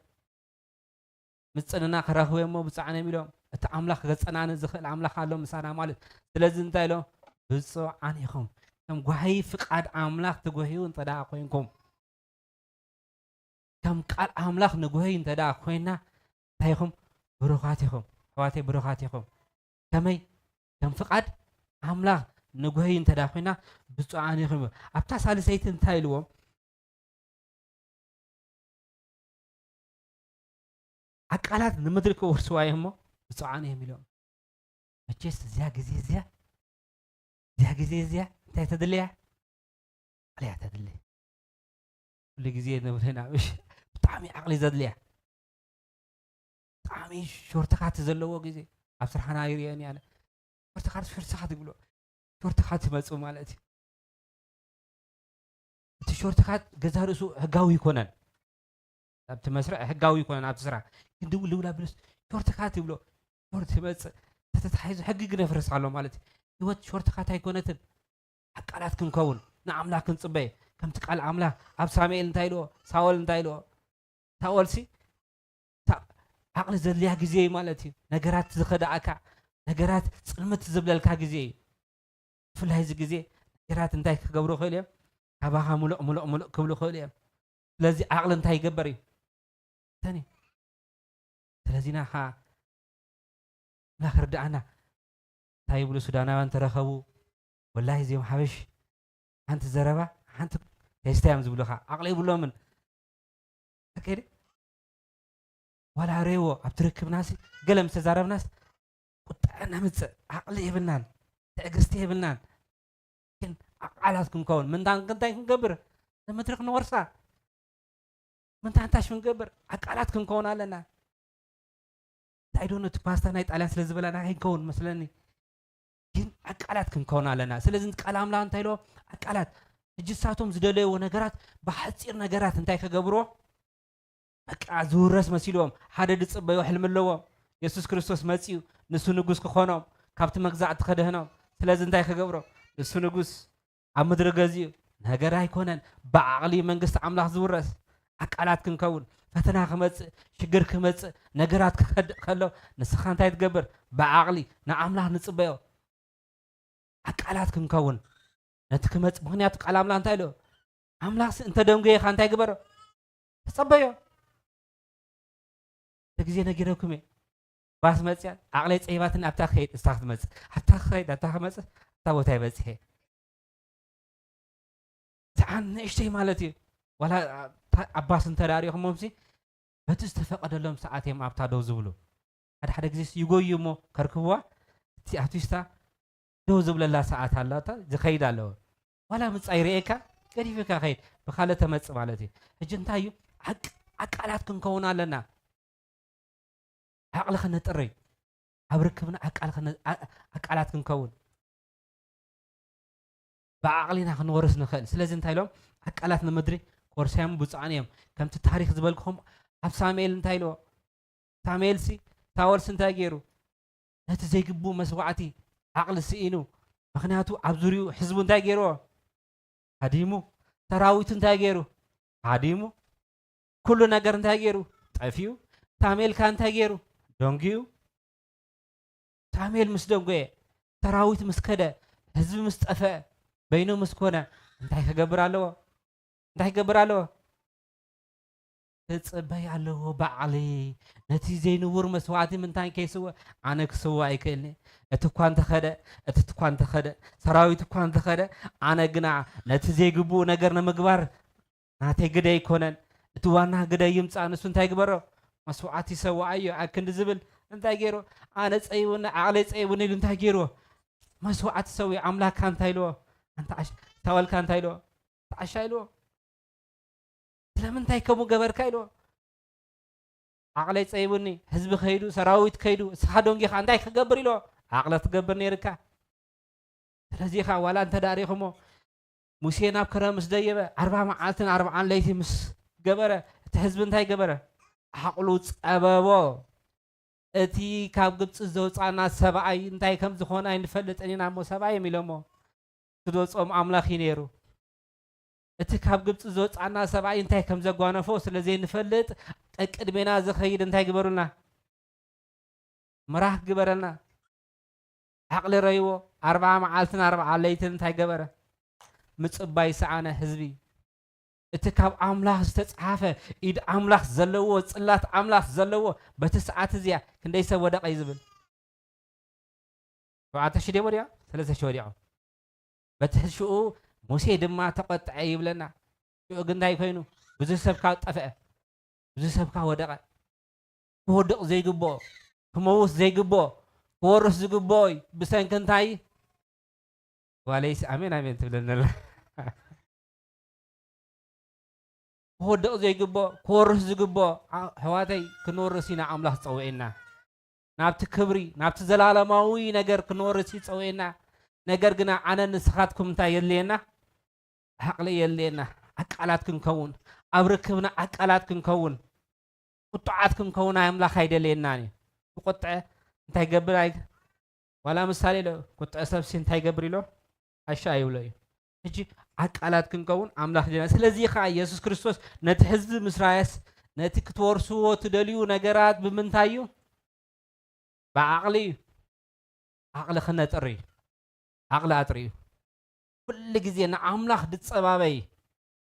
ምጽንና ክረኽቡ እሞ ብፁዓን እዮም ኢሎም። እቲ ኣምላኽ ከጸናኒ ዝኽእል ኣምላኽ ኣሎ ምሳና ማለት። ስለዚ እንታይ ኢሎም? ብፁዓን ኢኹም። ከም ጓሂ ፍቓድ ኣምላኽ ትጎህዩ እንተ ደኣ ኮይንኩም። ከም ቃል ኣምላኽ ንጎህይ እንተ ደኣ ኮይና እንታይ ኢኹም? ብሩኻት ኢኹም። ኣሕዋተይ ብሩኻት ኢኹም። ከመይ? ከም ፍቓድ ኣምላኽ ንጎህይ እንተ ደኣ ኮይና ብፁዓን ኢኹም። ኣብታ ሳልሰይቲ እንታይ ኢልዎም? ኣቃላት ንምድሪ ክወርስዋ እዮም እሞ ብፁዓን እዮም ኢሎም። መቼስ እዚያ ግዜ እዚያ እዚያ ግዜ እዚያ እንታይ ተድልያ? ዓቕሊ እያ ተድሊ። ኩሉ ግዜ ንብለና ምሽ ብጣዕሚ ዓቕሊ ዘድልያ ብጣዕሚ ሾርትካት ዘለዎ ግዜ ኣብ ስራሕና ይርእየን እየ ኣነ። ሾርትካት ሾርትካት ይብሎ ሾርትካት ይመፁ ማለት እዩ። እቲ ሾርትካት ገዛ ርእሱ ህጋዊ ይኮነን። ኣብቲ መስርዕ ህጋዊ ይኮነን ኣብቲ ስራሕ ግን ድው ልውላ ብልስ ሾርትካት ይብሎ ሾርት ይመፅእ ተተታሒዙ ሕጊ ግን የፍርስ ኣሎ ማለት እዩ። ህይወት ሾርትካት ኣይኮነትን። ዓቃላት ክንከውን ንኣምላኽ ክንፅበየ ከምቲ ቃል ኣምላኽ ኣብ ሳሙኤል እንታይ ኢልዎ ሳወል እንታይ ኢልዎ ሳኦልሲ ዓቕሊ ዘድልያ ግዜ እዩ ማለት እዩ። ነገራት ዝኸድኣካ ነገራት ፅልምት ዝብለልካ ግዜ እዩ። ብፍላይ እዚ ግዜ ነገራት እንታይ ክገብሩ ይኽእሉ እዮም? ካባኻ ሙሉእ ሙሉእ ሙሉእ ክብሉ ይኽእሉ እዮም። ስለዚ ዓቕሊ እንታይ ይገበር እዩ? ተኒ ስለዚና ከዓ ኣምላኽ ርድኣና እንታይ ይብሉ ሱዳናውያን ተረኸቡ ወላሂ እዚኦም ሓበሽ ሓንቲ ዘረባ ሓንቲ ቴስታ እዮም ዝብሉኻ፣ ዓቕሊ የብሎምን። ኣከይደ ዋላ ሬዎ ኣብቲ ርክብናሲ ገለ ምስ ተዛረብናስ ቁጣ ነምጽእ፣ ዓቕሊ የብልናን፣ ትዕግስቲ የብልናን። ግን ዓቃላት ክንከውን፣ ምንታን ክንታይ ክንገብር፣ ነምድሪ ክንወርሳ፣ ምንታን ታሽ ክንገብር፣ ዓቃላት ክንከውን ኣለና። እንታይ ዶ ነቲ ፓስታ ናይ ጣልያን ስለ ዝበላና ከይንከውን መስለኒ፣ ግን ዓቃላት ክንከውን ኣለና። ስለዚ ቃል ኣምላኽ እንታይ ኢሎ? ዓቃላት። ሕጂ እሳቶም ዝደለይዎ ነገራት ብሓጺር ነገራት እንታይ ከገብርዎ? በቃ ዝውረስ መሲልዎም፣ ሓደ ዝጽበዮ ሕልሚ ኣለዎም። የሱስ ክርስቶስ መጺኡ፣ ንሱ ንጉስ ክኾኖም፣ ካብቲ መግዛእቲ ከድህኖም። ስለዚ እንታይ ክገብሮ? ንሱ ንጉስ ኣብ ምድሪ ገዚኡ፣ ነገር ኣይኮነን፣ ብዓቕሊ መንግስቲ ኣምላኽ ዝውረስ። ዓቃላት ክንከውን፣ ፈተና ክመጽእ፣ ሽግር ክመጽእ፣ ነገራት ክኸድእ ከሎ፣ ንስኻ እንታይ ትገብር? ብዓቕሊ ንኣምላኽ ንጽበዮ። ዓቃላት ክንከውን፣ ነቲ ክመጽእ፣ ምኽንያቱ ቃል ኣምላኽ እንታይ ኢሎ? ኣምላኽሲ እንተ ደንጎየኻ እንታይ ግበሮ? ተጸበዮ። እቲ ግዜ ነጊረኩም እየ። ባስ መጽያ፣ ዓቕለይ ጸይባትን ኣብታ ክኸይድ፣ እስታ ክትመጽእ። ኣብታ ክኸይድ፣ ኣብታ ክመጽእ፣ ኣብታ ቦታ ይበጽሕ እየ። ሰዓን ንእሽተይ ማለት እዩ። ዋላ ኣብ፣ ኣብ ባስ እንተ ደኣ ሪእኹሞምሲ፣ በቲ ዝተፈቐደሎም ሰዓት እዮም ኣብታ ደው ዝብሉ። ሓደ ሓደ ግዜስ ይጎዩ እሞ ከርክብዋ፣ እቲ ኣርቲስታ ደው ዝብለላ ሰዓት ኣላታ፣ ዝኸይድ ኣለዎ። ዋላ ምጻ ይርእየካ፣ ገዲፍካ ከይድ፣ ብኻልእ ተመጽእ ማለት እዩ። ሕጂ እንታይ እዩ? ዓቅ-፣ ዓቃላት ክንከውን ኣለና። ዓቕሊ ከነጥሪ፣ ኣብ ርክብና ዓቃል ከነ-፣ ዓ-፣ ዓቃላት ክንከውን፣ ብዓቕሊና ክንወርስ ንኽእል። ስለዚ እንታይ ኢሎም? ዓቃላት ንምድሪ ክወርሳ እዮም፣ ብፁዓን እዮም። ከምቲ ታሪኽ ዝበልኩኹም፣ ኣብ ሳሙኤል እንታይ ኢልዎ? ሳሙኤልሲ፣ ሳኦልሲ እንታይ ገይሩ? ነቲ ዘይግብኡ መስዋዕቲ ዓቕሊ ስኢኑ። ምኽንያቱ ኣብ ዙርያኡ ህዝቡ እንታይ ገይርዎ? ሃዲሙ። ሰራዊቱ እንታይ ገይሩ? ሃዲሙ። ኩሉ ነገር እንታይ ገይሩ? ጠፊኡ። ሳሙኤል ከ እንታይ ገይሩ? ደንጉዩ። ሳሙኤል ምስ ደንጎየ፣ ሰራዊት ምስ ከደ፣ ህዝቢ ምስ ጠፍአ፣ በይኑ ምስ ኮነ፣ እንታይ ክገብር ኣለዎ? እንታይ ክገብር ኣለዎ? ክጽበይ ኣለዎ ባዕለይ። ነቲ ዘይንቡር መስዋዕቲ ምንታይ ከይስውእ? ኣነ ክስውእ ኣይክእልኒ። እቲ እኳ እንተኸደ፣ እቲ እኳ እንተኸደ፣ ሰራዊት እኳ እንተኸደ፣ ኣነ ግና ነቲ ዘይግብኡ ነገር ንምግባር ናተይ ግደ ኣይኮነን። እቲ ዋና ግደ ይምጻእ፣ ንሱ እንታይ ግበሮ? መስዋዕቲ ይሰውኣዮ። ኣብ ክንዲ ዝብል እንታይ ገይሩ? ኣነ ጸይቡኒ፣ ዓቕለይ ጸይቡኒ ኢሉ እንታይ ገይሩ? መስዋዕቲ ሰውዩ። ኣምላኽካ እንታይ ኢልዎ? ኣንታ ዓሽ-፣ ሳኦልካ እንታይ ኢልዎ? ኣንታ ዓሻ ኢልዎ። ስለምንታይ ከምኡ ገበርካ ኢልዎ። ዓቕለይ ጸይቡኒ፣ ህዝቢ ከይዱ፣ ሰራዊት ከይዱ፣ እስኻ ደንጊኻ እንታይ ክገብር ኢልዎ። ዓቕሊ ክትገብር ነይርካ። ስለዚ ኸኣ ዋላ እንተ ደኣ ሪእኹሞ፣ ሙሴ ናብ ከረን ምስ ደየበ፣ ኣርብዓ መዓልትን ኣርብዓን ለይቲ ምስ ገበረ፣ እቲ ህዝቢ እንታይ ገበረ? ዓቕሉ ጸበቦ። እቲ ካብ ግብጺ ዘውጻና ሰብኣይ እንታይ ከም ዝኾነ ኣይንፈልጥን ኢና እሞ፣ ሰብኣይ እዮም ኢሎሞ። እቲ ዝወጽኦም ኣምላኽ እዩ ነይሩ። እቲ ካብ ግብጺ ዝወጻና ሰብኣይ እንታይ ከም ዘጓነፎ ስለ ዘይንፈልጥ፣ ቀቅድሜና ዝኸይድ እንታይ ግበሩልና? ምራኽ ግበረልና። ዓቕሊ ረይዎ፣ ኣርብዓ መዓልትን ኣርብዓ ለይትን እንታይ ገበረ? ምጽባይ ሰኣነ ህዝቢ። እቲ ካብ ኣምላኽ ዝተጻሓፈ፣ ኢድ ኣምላኽ ዘለዎ፣ ጽላት ኣምላኽ ዘለዎ፣ በቲ ሰዓት እዚኣ ክንደይ ሰብ ወደቐ እዩ ዝብል? ሸውዓተ ሽሕ ድዮም ወዲቖም? ሰለስተ ሽሕ ወዲቖም። በቲ ሽኡ ሙሴ ድማ ተቖጥዐ ይብለና። ሽኡ ግን እንታይ ኮይኑ? ብዙሕ ሰብ ካብ ጠፍአ፣ ብዙሕ ሰብ ካብ ወደቐ። ክወድቕ ዘይግብኦ፣ ክመውት ዘይግብኦ፣ ክወርስ ዝግብኦ እዩ። ብሰንኪ እንታይ? ጓለይስ ኣሜን ኣሜን ትብለኒ ኣላ። ክወድቕ ዘይግብኦ፣ ክወርስ ዝግብኦ፣ ኣ-፣ ኣሕዋተይ፣ ክንወርስ ኢና ኣምላኽ ጸዊዕና። ናብቲ ክብሪ፣ ናብቲ ዘላለማዊ ነገር ክንወርስ እዩ ጸዊዕና። ነገር ግና ኣነን ንስኻትኩም እንታይ የድልየና? ዓቕሊ የድልየና። ዓቃላት ክንከውን፣ ኣብ ርክብና ዓቃላት ክንከውን፣ ቁጡዓት ክንከውን ኣምላኽ ኣይደልየናን እዩ። ዝቆጥዐ እንታይ ገብር ኣይ-፣ ዋላ ምሳሌ ኢሎ፣ ቁጥዐ ሰብሲ እንታይ ይገብር ኢሎ? ዓሻ ይብሎ እዩ። ሕጂ ዓቃላት ክንከውን ኣምላኽ ደና። ስለዚ ኸዓ የሱስ ክርስቶስ ነቲ ህዝቢ ምስራየስ ነቲ ክትወርስዎ ትደልዩ ነገራት ብምንታይ እዩ? ብዓቕሊ እዩ። ዓቕሊ ክነጥሪ እዩ። ዓቕሊ ኣጥሪ እዩ። ኩሉ ግዜ ንኣምላኽ ድጸባበይ፣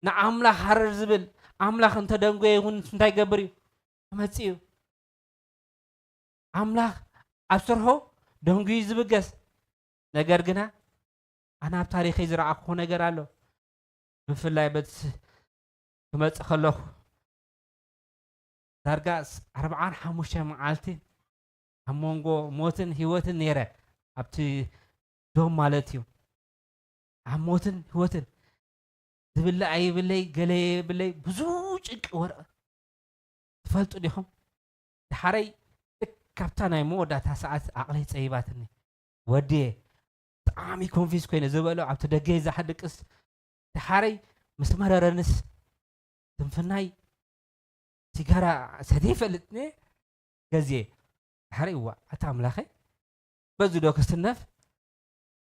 ንኣምላኽ ሃረር ዝብል፣ ኣምላኽ እንተደንጎየ እውን እንታይ ይገብር እዩ? ክመጽእ እዩ። ኣምላኽ ኣብ ስርሑ ደንጉዩ ዝብገስ። ነገር ግና ኣነ ኣብ ታሪኸይ ዝረኣኹዎ ነገር ኣሎ። ብፍላይ በቲ ክመጽእ ከለኹ ዳርጋ ኣርብዓን ሓሙሽተ መዓልቲ ኣብ መንጎ ሞትን ህይወትን ነይረ። ኣብቲ ዶም ማለት እዩ። ኣብ ሞትን ህይወትን ዝብለ ኣይብለይ፣ ገለ የብለይ፣ ብዙ ጭንቂ ወረ ትፈልጡ ዲኹም? ድሓረይ ልክ ካብታ ናይ መወዳእታ ሰዓት ዓቕለይ ጸይባትኒ። ወድየ ብጣዕሚ ኮንፊዝ ኮይነ ዝበሎ ኣብቲ ደገ ዝሓድቅስ ድሓረይ ምስ መረረንስ ትንፍናይ ሲጋራ ሰትየ ይፈልጥ ነ ገዜ ድሓረይ እዋ ኣታ ኣምላኸይ በዚ ዶ ክስነፍ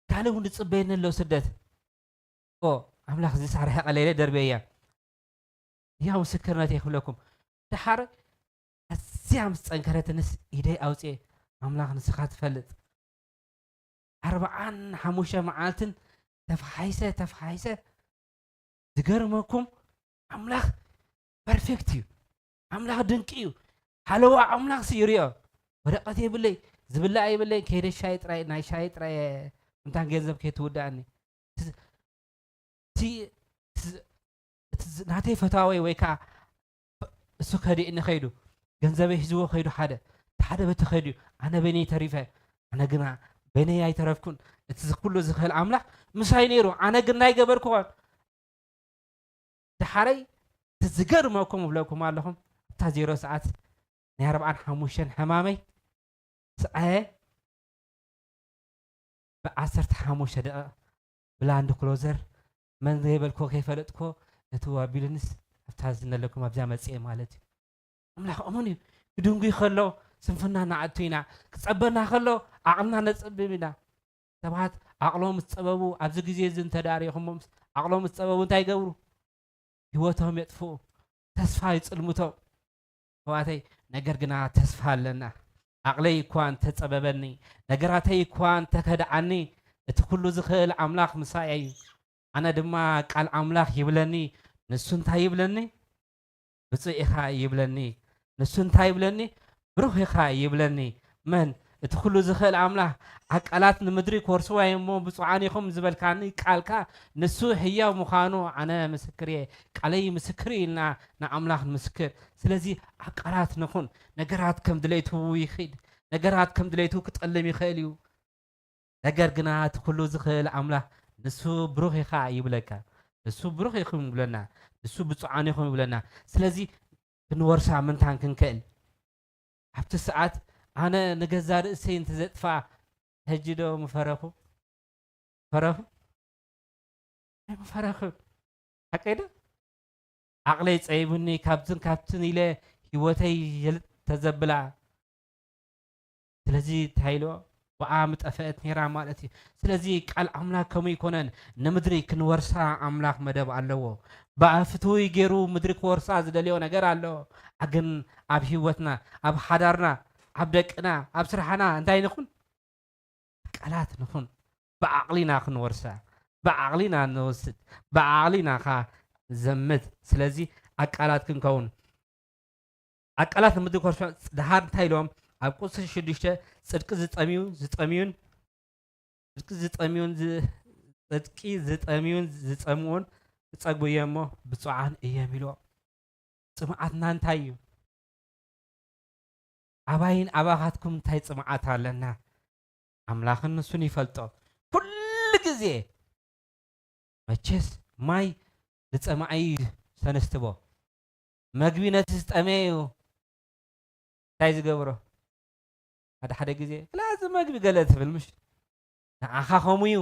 ካልእ እውን ዝጽበየኒ ኣሎ ስደት ኦ ኣምላኽ እዚ ሳርሒ ቀለለ ደርበያ ያው ምስክርነት ይኽብለኩም ድሓር ኣዝያ ምስ ጸንከረትንስ ኢደይ ኣውፅኤ ኣምላኽ ንስኻ ትፈልጥ ኣርብዓን ሓሙሽተ መዓልትን ተፈሓይሰ ተፈሓይሰ ዝገርመኩም ኣምላኽ ፐርፌክት እዩ ኣምላኽ ድንቂ እዩ ሓለዋ ኣምላኽ ሲ ይርዮ ወረቀት የብለይ ዝብላ የብለይ ከይደ ሻይ ጥራይ ናይ ሻይ ጥራይ ምንታን ገንዘብ ከይትውዳእኒ እቲ ናተይ ፈታወይ ወይ ከዓ እሱ ከዲእኒ ከይዱ ገንዘበይ ሒዝዎ ከይዱ ሓደ እቲ ሓደ በቲ ከይዱ ኣነ በይነይ ተሪፈ ኣነ ግና በይነይ ኣይተረፍኩን እቲ ኩሉ ዝኽእል ኣምላኽ ምሳይ ነይሩ ኣነ ግን ናይ ገበርክዎን ድሓረይ እቲ ዝገርመኩም እብለኩም ኣለኹም ኣብታ ዜሮ ሰዓት ናይ ኣርብዓን ሓሙሽተን ሕማመይ ስዓየ ብዓሰርተ ሓሙሽተ ደቂቕ ብላንድ ክሎዘር መን ዘይበልኮ ከይፈለጥኮ እቲ ኣቢሉንስ ኣብታ ዝነለኩም ኣብዚኣ መፅኤ ማለት እዩ ኣምላኽ እሙን እዩ ክድንጉይ ከሎ ስንፍና ንዓቱ ኢና ክፀበና ከሎ ዓቕልና ነፅብብ ኢና ሰባት ዓቕሎም ዝፀበቡ ኣብዚ ግዜ እዚ እንተዳሪኹሞም ዓቕሎም ዝፀበቡ እንታይ ይገብሩ ህይወቶም የጥፍኡ ተስፋ ይፅልምቶም ኣሕዋተይ ነገር ግና ተስፋ ኣለና ዓቕለይ እኳ እንተፀበበኒ ነገራተይ እኳ እንተከድዓኒ እቲ ኩሉ ዝኽእል ኣምላኽ ምሳይ እዩ ኣነ ድማ ቃል ኣምላኽ ይብለኒ ንሱ እንታይ ይብለኒ ብፁዕ ኢኻ ይብለኒ ንሱ እንታይ ይብለኒ ብሩኽ ኢኻ ይብለኒ መን እቲ ኩሉ ዝኽእል ኣምላኽ ዓቃላት ንምድሪ ክወርስዋ እሞ ብፁዓን ኢኹም ዝበልካኒ ቃልካ ንሱ ህያው ምዃኑ ኣነ ምስክር እየ ቃለይ ምስክር እዩ ኢልና ንኣምላኽ ንምስክር ስለዚ ዓቃላት ንኹን ነገራት ከም ድሌቱ ይኽድ ነገራት ከም ድሌቱ ክጠልም ይኽእል እዩ ነገር ግና እቲ ኩሉ ዝኽእል ኣምላኽ ንሱ ብሩኽ ኢኻ ይብለካ ንሱ ብሩኽ ኢኹም ይብለና ንሱ ብፁዓን ኢኹም ይብለና ስለዚ ክንወርሳ ምንታን ክንክእል ኣብቲ ሰዓት ኣነ ንገዛ ርእሰይ እንተዘጥፋ ሕጂ ዶ ምፈረኹ ፈረኹ ኣይምፈረኽን ሓቀይ ዶ ዓቕለይ ጸይቡኒ ካብዝን ካብትን ኢለ ህይወተይ የልጥ ተዘብላ ስለዚ እንታይ ኢልዎ ብኣ ምጠፈአት ነይራ ማለት እዩ ስለዚ ቃል ኣምላክ ከምኡ ይኮነን ንምድሪ ክንወርሳ ኣምላክ መደብ ኣለዎ ብኣ ፍትውይ ገይሩ ምድሪ ክወርሳ ዝደልዮ ነገር ኣሎ ግን ኣብ ህይወትና ኣብ ሓዳርና ኣብ ደቅና ኣብ ስራሕና እንታይ ንኹን ቃላት ንኹን ብዓቕሊና ክንወርሳ ብዓቕሊና ንወስድ ብዓቕሊና ኻ ዘምት ስለዚ ኣቃላት ክንከውን ኣቃላት ንምድሪ ኮርሶ ድሃር እንታይ ኢሎም ኣብ ቁፅሪ ሽዱሽተ ፅድቂ ዝጠምዩ ዝጠምዩን ጽድቂ ዝጠምዩን ጽድቂ ዝጠምዩን ዝጸምኡን ክጸግቡ እዮም እሞ ብፁዓን እዮም ኢልዎም። ጽምኣትና እንታይ እዩ? ኣባይን ኣባኻትኩም እንታይ ጽምኣት ኣለና? ኣምላኽን ንሱን ይፈልጦ። ኩሉ ግዜ መቸስ ማይ ንጸማኢ ሰነስትቦ፣ መግቢ ነቲ ዝጠመየ እዩ እንታይ ዝገብሮ? ሓደ ሓደ ግዜ ክላዚ መግቢ ገለ ትብል ምሽ ንዓኻ ከምኡ እዩ።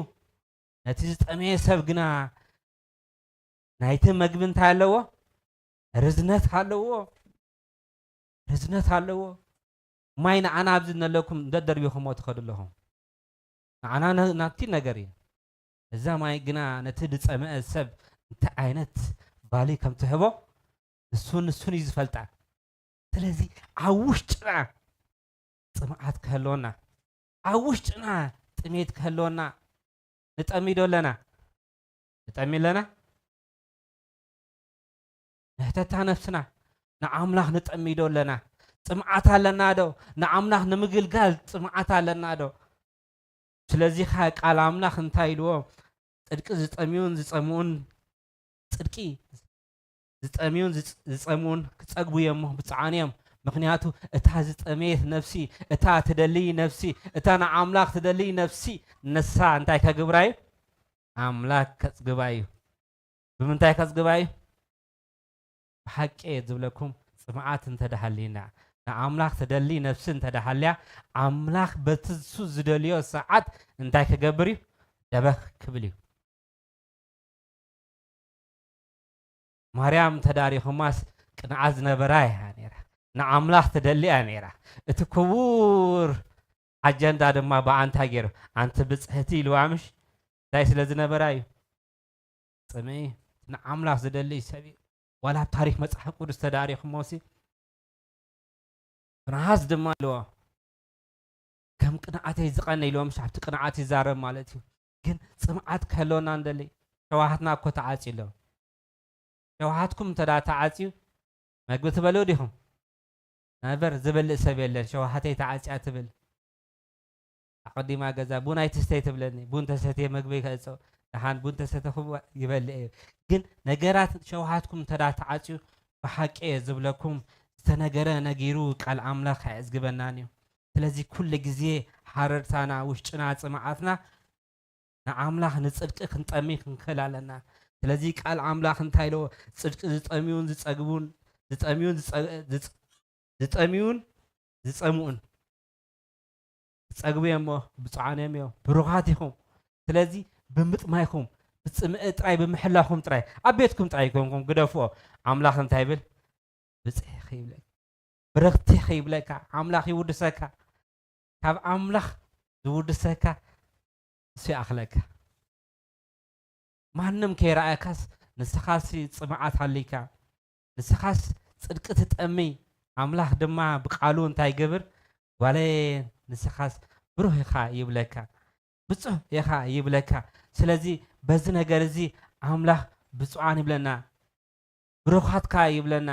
ነቲ ዝጠመየ ሰብ ግና ናይቲ መግቢ እንታይ ኣለዎ? ርዝነት ኣለዎ። ርዝነት ኣለዎ። ማይ ንዓና ኣብዚ ነለኩም ደደርቢኹሞ ትኸዱ ኣለኹም። ንዓና ናቲ ነገር እዩ። እዛ ማይ ግና ነቲ ዝጸመአ ሰብ እንታይ ዓይነት ቫሊ ከም ትህቦ ንሱን ንሱን እዩ ዝፈልጣ። ስለዚ ኣብ ውሽጥና ጽምኣት ክህልወና፣ ኣብ ውሽጥና ጥሜት ክህልወና፣ ንጠሚ ዶ ኣለና? ንጠሚ ኣለና? ንሕተታ ነፍስና፣ ንኣምላኽ ንጠሚ ዶ ኣለና? ጽምኣት ኣለና ዶ? ንኣምላኽ ንምግልጋል ጽምኣት ኣለና ዶ? ስለዚ ኸኣ ቃል ኣምላኽ እንታይ ኢልዎ? ጽድቂ ዝጠምዩን ዝጸምኡን፣ ብጽድቂ ዝጠምዩን ዝጽ-፣ ዝጸምኡን ክጸግቡ እዮም እሞ ብፁዓን እዮም። ምኽንያቱ እታ ዝጠመየት ነፍሲ፣ እታ ትደልይ ነፍሲ፣ እታ ንኣምላኽ ትደልይ ነፍሲ፣ ንሳ እንታይ ከግብራ እዩ? ኣምላኽ ከጽግባ እዩ። ብምንታይ ከጽግባ እዩ? ብሓቂ እየ ዝብለኩም፣ ጽምኣት እንተ ደኣ ሃልዩና፣ ንኣምላኽ ትደሊ ነፍሲ እንተ ደኣ ሃልያ፣ ኣምላኽ በቲ እሱ ዝደልዮ ሰዓት እንታይ ክገብር እዩ? ደበኽ ክብል እዩ። ማርያም ተዳሪኹማስ ቅንዓት ዝነበራ እያ ነይራ። ንኣምላኽ ትደሊ እያ ነይራ። እቲ ክቡር ኣጀንዳ ድማ ብኣንታ ገይሩ፣ ኣንቲ ብጽሕቲ ኢልዋ ምሽ? እንታይ ስለ ዝነበራ እዩ? ጽምኢ፣ ንኣምላኽ ዝደሊ ሰብ እዩ። ዋላ ኣብ ታሪኽ መጽሓፍ ቅዱስ ተዳሪኹሞሲ፣ ፍርሃስ ድማ ኣለዎ። ከም ቅንዓተይ ዝቐነ ኢልዎ ምሽ ኣብቲ ቅንዓት ይዛረብ ማለት እዩ። ግን ጽምኣት ክህልወና እንደሊ፣ ሸዋሃትና እኮ ተዓጽዩ ኣሎ። ሸውሃትኩም እንተ ደኣ ተዓጽዩ፣ መግቢ ትበልዑ ዲኹም? ነበር፣ ዝበልዕ ሰብ የለን፣ ሸውሃተይ ተዓጽያ ትብል። ኣቐዲማ ገዛ ቡን ኣይትስተይ ትብለኒ። ቡን ተሰትየ መግቢ ከእጾ። ደሓን ቡን ተሰተኹ ይበልዕ እየ። ግን ነገራት ሸውሃትኩም እንተ ደኣ ተዓጽዩ፣ ብሓቂ እየ ዝብለኩም፣ ዝተነገረ ነጊሩ ቃል ኣምላኽ ኣየዕዝግበናን እዩ። ስለዚ ኩሉ ግዜ ሃረርታና፣ ውሽጥና፣ ጽምኣትና ንኣምላኽ ንጽድቂ ክንጠሚ ክንክእል ኣለና። ስለዚ ቃል ኣምላኽ እንታይ ኢልዎ? ጽድቂ ዝጠምዩን ዝጸግቡን፣ ዝጠምዩን ዝጸ-፣ ዝጽ-፣ ዝጠምዩን ዝጸምኡን ክጸግቡ እዮም እሞ ብፁዓን እዮም እዮም። ብሩኻት ኢኹም። ስለዚ ብምጥማይኩም፣ ብጽምኢ ጥራይ፣ ብምሕላኹም ጥራይ፣ ኣብ ቤትኩም ጥራይ ይኮንኩም ግደፍዎ። ኣምላኽ እንታይ ይብል? ብጽሕኺ ይብለካ። ብርኽቲኺ ይብለካ። ኣምላኽ ይውድሰካ። ካብ ኣምላኽ ዝውድሰካ እሱ ይኣኽለካ። ማንም ከይረኣየካስ ንስኻሲ ጽምኣት ሃልይካ፣ ንስኻስ ጽድቂ ትጠሚ፣ ኣምላኽ ድማ ብቃሉ እንታይ ይገብር? ጓለየ ንስኻስ ብሩህ ኢኻ ይብለካ፣ ብጹህ ኢኻ ይብለካ። ስለዚ በዚ ነገር እዚ ኣምላኽ ብፁዓን ይብለና፣ ብሩኻትካ ይብለና።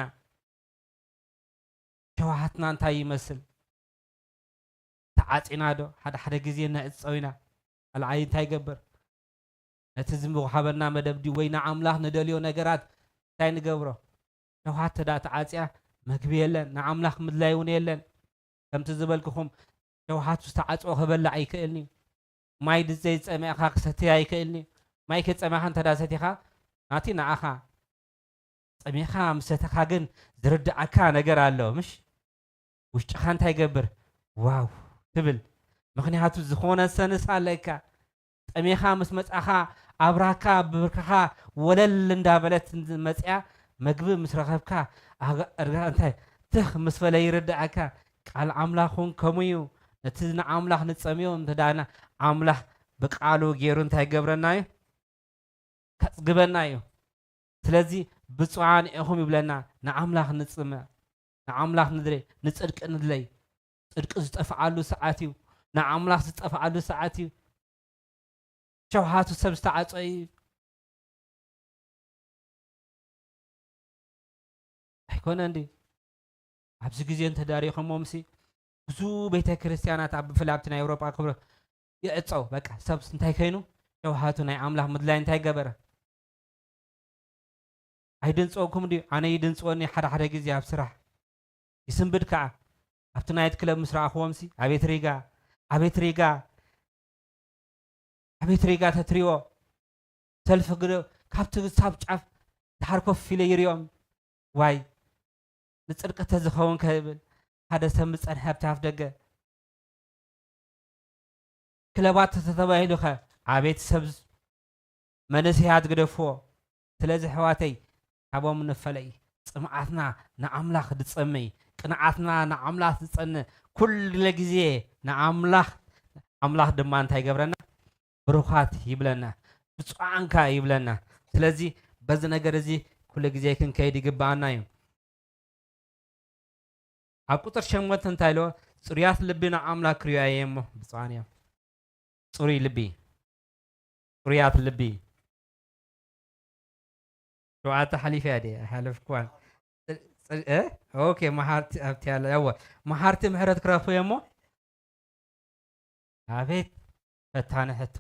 ሸውሃትና እንታይ ይመስል? ተዓጺና ዶ? ሓደ ሓደ ግዜ ንዕጸው ኢና። ካልኣይ እንታይ ይገብር? ነቲ ዝወሃበና መደብ ድዩ ወይ ንኣምላኽ ንደልዮ ነገራት እንታይ ንገብሮ? ሸውሃት እንተ ደኣ ተዓጽያ መግቢ የለን፣ ንኣምላኽ ምድላይ እውን የለን። ከምቲ ዝበልኩኹም ሸውሃት ዝተዓጽወ ክበልዕ ኣይክእልን እዩ። ማይ ድዘይጸምእኻ ክሰትይ ኣይክእልን እዩ። ማይ ከይጸመኻ እንተ ደኣ ሰቲኻ ናቲ ንኣኻ። ጸሚኻ ምስ ሰተኻ ግን ዝርድኣካ ነገር ኣሎ፣ ምሽ? ውሽጥኻ እንታይ ይገብር? ዋው ትብል። ምኽንያቱ ዝኾነ ሰንስ ኣለካ። ጠሚኻ ምስ መጻኻ ኣብራካ ብብርክኻ ወለል እንዳበለት መጽያ፣ መግቢ ምስ ረኸብካ ኣጋ-፣ እርጋ-፣ እንታይ ትኽ ምስ በለ ይርድኣካ። ቃል ኣምላኽ እውን ከምኡ እዩ። ነቲ ንኣምላኽ ንጸምዮ እንተ ደኣና ኣምላኽ ብቃሉ ገይሩ እንታይ ይገብረና እዩ? ከጽግበና እዩ። ስለዚ ብፁዓን ኢኹም ይብለና። ንኣምላኽ ንጽመ፣ ንኣምላኽ ንድለይ፣ ንጽድቂ ንድለይ። ጽድቂ ዝጠፍኣሉ ሰዓት እዩ። ንኣምላኽ ዝጠፍኣሉ ሰዓት እዩ። ሸውሃቱ ሰብ ዝተዓጾ እዩ። ኣይኮነን ድዩ? ኣብዚ ግዜ እንተዳሪኹሞምሲ ብዙ ቤተ ክርስቲያናት ኣብ፣ ብፍላይ ኣብቲ ናይ ኤውሮጳ ክብረ ይዕጸው። በቃ ሰብስ እንታይ ከይኑ? ሸውሃቱ ናይ ኣምላኽ ምድላይ እንታይ ገበረ? ኣይድንጽወኩም ድዩ? ኣነ ይድንጽወኒ ሓደ ሓደ ግዜ ኣብ ስራሕ። ይስንብድ ከኣ። ኣብቲ ናይት ክለብ ምስ ረኣኽዎምሲ፣ ኣቤት ሪጋ፣ ኣቤት ሪጋ፣ ኣቤት ሪጋ ተትሪዎ። ሰልፊ ግደ ካብቲ ክሳብ ጫፍ ድሓር ኮፍ ኢለ ይሪኦም። ዋይ፣ ንጽድቂ ተዝኸውን ከብል ሓደ ሰብ ምጸንሐ ኣብቲ ኣፍ ደገ። ክለባት ተተባሂሉኸ ኣቤት ሰብ መንእሰያት ግደፍዎ። ስለዚ ኣሕዋተይ፣ ካብኦም ንፈለይ። ጽምኣትና ንኣምላኽ ዝጸምይ፣ ቅንዓትና ንኣምላኽ ዝጸንእ፣ ኩሉ ግዜ ንኣምላኽ፣ ኣምላኽ ድማ እንታይ ይገብረና? ብሩኻት ይብለና፣ ብፁዓንካ ይብለና። ስለዚ በዚ ነገር እዚ ኩሉ ግዜ ክንከይድ ይግብኣና እዩ። ኣብ ቁጽሪ ሸሞንተ እንታይ ኢልዎ? ጽሩያት ልቢ ንኣምላኽ ክርእዩ እየ እሞ ብፁዓን እዮም። ጽሩይ ልቢ፣ ጽሩያት ልቢ። ሸውዓተ ሓሊፈ እያ ድየ? ኣይሓለፍኩዋን። ጽ-፣ ጽ-፣ እ? ኦኬ፣ መሓርቲ ኣብቲ ኣለ። እወ፣ መሓርቲ ምሕረት ክረኽቡ እዮም እሞ። ኣቤት ፈታኒ ሕቶ።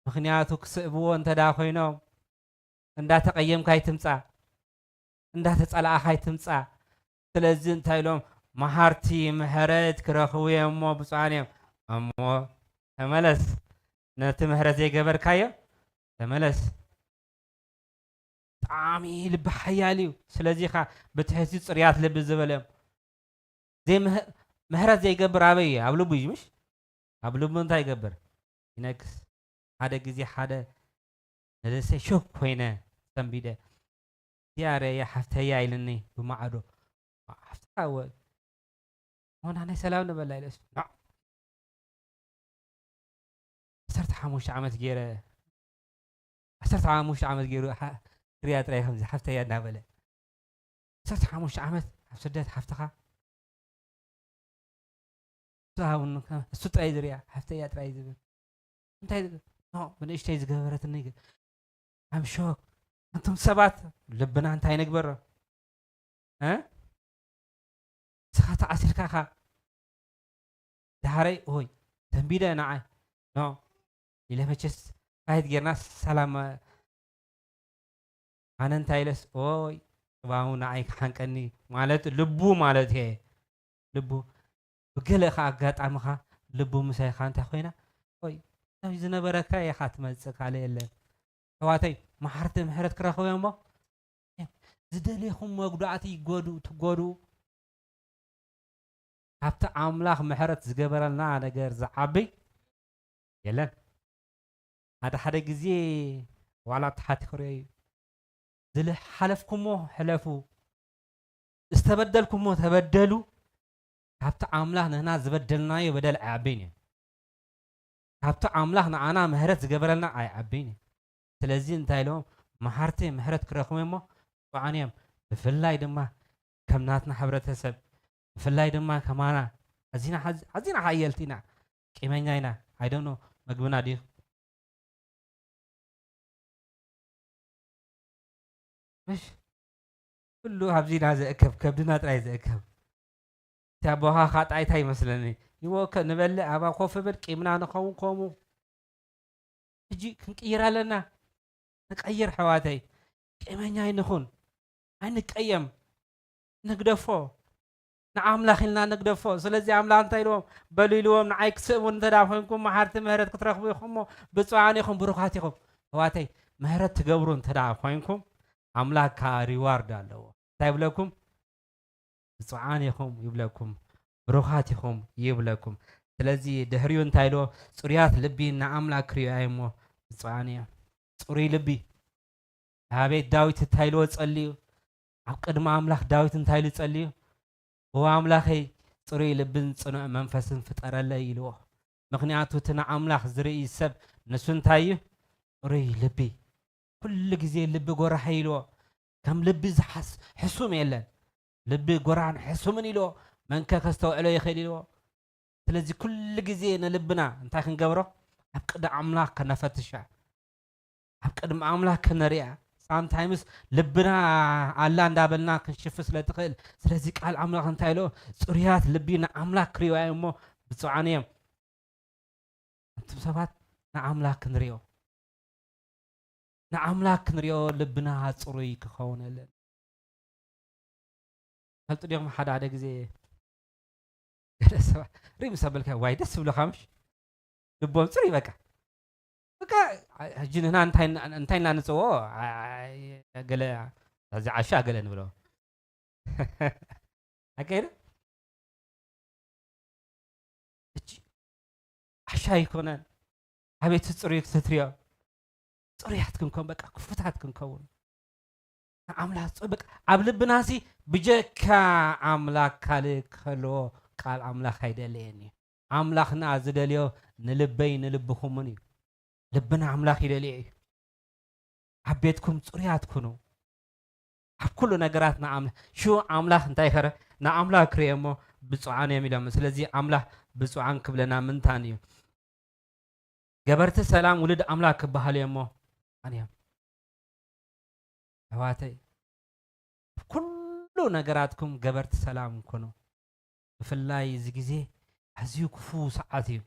ምኽንያቱ ክስእብዎ እንተ ደኣ ኮይኖም፣ እንዳተቐየምካ ኣይትምጻእ፣ እንዳተጸላእኻ ኣይትምጻእ። ስለዚ እንታይ ኢሎም? መሃርቲ ምሕረት ክረኽቡ እዮም እሞ ብፁዓን እዮም። እሞ ተመለስ፣ ነቲ ምሕረት ዘይገበርካዮ ተመለስ። ብጣዕሚ ልቢ ሓያል እዩ። ስለዚ ኸዓ ብትሕቲ ጽሩያት ልቢ ዝበለ እዮም። ዘይምህ-፣ ምሕረት ዘይገብር ኣበይ እዩ? ኣብ ልቡ እዩ፣ ምሽ? ኣብ ልቡ እንታይ ይገብር? ይነግስ። ሓደ ግዜ ሓደ ንርእሰይ ሾክ ኮይነ ሰንቢደ። እዚኣ ርእየ ሓፍተያ ኢልኒ ብማዕዶ። ሓፍትኻ እወ። ሆና ናይ ሰላም ንበላ ኢለስ። ኖዕ። ዓሰርተ ሓሙሽተ ዓመት ገይረ፣ ዓሰርተ ሓሙሽተ ዓመት ገይሩ ሓ-፣ ክሪያ ጥራይ ከምዚ ሓፍተያ እናበለ። ዓሰርተ ሓሙሽተ ዓመት ኣብ ስደት ሓፍትኻ። እሱ ሃቡኒ ከ-፣ እሱ ጥራይ ዝሪኣ፣ ሓፍተያ ጥራይ ዝብል። እንታይ ዝብል? ኖ፣ ብንእሽተይ ዝገበረትኒ ግን። I'm shock። ኣንቱም ሰባት፣ ልብና እንታይ ንግበሮ? እ? ንስኻ ተኣሲርካ ኢኻ። ዳሕረይ፣ ኦይ፣ ተንቢደ ንዓይ። ኖ፣ ኢለ መቸስ ፋይት ጌርና ሰላም፣ ኣነ እንታይ ኢለስ፣ ኦይ፣ ጽባሁ ንዓይ ክሓንቀኒ ማለት ልቡ ማለት እየ። ልቡ ብገለ ኸዓ ኣጋጣሚ ኸዓ ልቡ ምሳይ ኸዓ እንታይ ኮይና፣ ኦይ፣ ናብ ዝነበረካ ኢኻ ትመጽእ፣ ካልእ የለን። ኣሕዋተይ፣ መሓርቲ ምሕረት ክረኽቡ እዮም እሞ፣ ዝደሌኹም መጉዳእቲ ይጎዱ-፣ ትጎድኡ። ካብቲ ኣምላኽ ምሕረት ዝገበረልና ነገር ዝዓቢ የለን። ሓደ ሓደ ግዜ ዋላ ተሓቲኹ ርእዩ። ዝሓለፍኩሞ ሕለፉ፣ ዝተበደልኩሞ ተበደሉ። ካብቲ ኣምላኽ ንህና ዝበደልናዮ በደል ኣይዓብይን እዩ። ካብቲ ኣምላኽ ንኣና ምሕረት ዝገበረልና ኣይዓብይን እዩ። ስለዚ እንታይ ኢሎም? መሓርቲ ምሕረት ክረኽቡ እሞ ብፁዓን እዮም። ብፍላይ ድማ ከም ናትና ሕብረተሰብ፣ ብፍላይ ድማ ከማና ኣዚና ሓዝ-፣ ኣዚና ሓየልቲ ኢና፣ ቂመኛ ኢና። I don't know፣ መግብና ድዩ? ምሽ? ኩሉ ኣብዚና ዝእከብ፣ ከብድና ጥራይ ዝእከብ። እቲ ኣቦኻ ኻጣይታ ይመስለኒ። ይወከ ንበልዕ፣ ኣብኣ ኮፍ ብል፣ ቂምና ንኸውን ከምኡ። ሕጂ ክንቅይር ኣለና። ንቀይር ኣሕዋተይ። ቂመኛ ኣይንኹን። ኣይንቀየም። ንግደፎ። ንኣምላኽ ኢልና ንግደፎ። ስለዚ ኣምላኽ እንታይ ኢልዎም? በሉ ኢልዎም፣ ንዓይ ክትስእሙኒ እንተ ደኣ ኮይንኩም፣ መሓርቲ ምሕረት ክትረኽቡ ኢኹም እሞ፣ ብፁዓን ኢኹም፣ ብሩኻት ኢኹም። ኣሕዋተይ፣ ምሕረት ትገብሩ እንተ ደኣ ኮይንኩም፣ ኣምላኽ ከኣ ሪዋርድ ኣለዎ። እንታይ ይብለኩም? ብፁዓን ኢኹም ይብለኩም፣ ብሩኻት ኢኹም ይብለኩም። ስለዚ ድሕሪኡ እንታይ ኢልዎ? ጽሩያት ልቢ ንኣምላኽ ክርእዩ እዮም እሞ ብፁዓን እዮም። ጽሩይ ልቢ። ኣቤት ዳዊት እንታይ ኢልዎ ጸልዩ? ኣብ ቅድሚ ኣምላኽ ዳዊት እንታይ ኢሉ ጸልዩ? እወ ኣምላኸይ፣ ጽሩይ ልብን ጽኑዕ መንፈስን ፍጠረለይ ኢልዎ። ምኽንያቱ እቲ ንኣምላኽ ዝርኢ ሰብ ንሱ እንታይ እዩ? ጽሩይ ልቢ። ኩሉ ግዜ ልቢ ጎራሕ ኢልዎ። ከም ልቢ ዝሓስ-፣ ሕሱም የለን። ልቢ ጎራን ሕሱምን ኢልዎ። መንከ ከስተውዕሎ ይኽእል ኢልዎ። ስለዚ ኩሉ ግዜ ንልብና እንታይ ክንገብሮ? ኣብ ቅድሚ ኣምላኽ ከነፈትሻ። ኣብ ቅድሚ ኣምላኽ ከነርያ። ሳምታይምስ ልብና ኣላ እንዳበልና ክንሽፍ ስለ ትኽእል። ስለዚ ቃል ኣምላኽ እንታይ ኢልዎ? ጽሩያት ልቢ ንኣምላኽ ክርእዩ እዮም እሞ ብፁዓን እዮም። ኣንቱም ሰባት ንኣምላኽ ክንርእዮ፣ ንኣምላኽ ክንርእዮ ልብና ጽሩይ ክኸውን ኣለና። ፈልጡ ዲኹም ሓደ ሓደ ግዜ ገለ ሰባት ሪም ሰበልካ ዋይ ደስ ዝብለካ ምሽ? ልቦም ጽሩይ በቃ። በቃ ሕጂ ንሕና እንታይ፣ እንታይ ኢና ንጽውዖ? ኣ-፣ ኣ-፣ ገለ፣ እዚ ዓሻ ገለ ንብሎ። ኣካይደ? ሕጂ ዓሻ ኣይኮነን። ኣቤት ጽሩይ ክትሪኦ። ጽሩያት ክንከውን፣ በቃ ክፉታት ክንከውን። ንኣምላኽ ጽ-፣ በቃ ኣብ ልብናሲ ብጀካ ኣምላኽ ካልእ ክህልዎ ቃል ኣምላኽ ኣይደለየን እዩ። ኣምላኽና ዝደልዮ ንልበይ ንልብኹምን እዩ። ልብና ኣምላኽ ይደልዮ እዩ። ኣብ ቤትኩም ጽሩያት ኩኑ። ኣብ ኩሉ ነገራት ንኣም-፣ ሽዑ ኣምላኽ እንታይ ከረ-፣ ንኣምላኽ ክርእዮ እሞ ብፁዓን እዮም ኢሎም። ስለዚ ኣምላኽ ብፁዓን ክብለና ምንታን እዩ። ገበርቲ ሰላም ውሉድ ኣምላኽ ክበሃሉ እዮም እሞ ኣን እዮም። ኣሕዋተይ፣ ኣብ ኩሉ ነገራትኩም ገበርቲ ሰላም ኩኑ። ብፍላይ እዚ ግዜ ኣዝዩ ክፉ ሰዓት እዩ።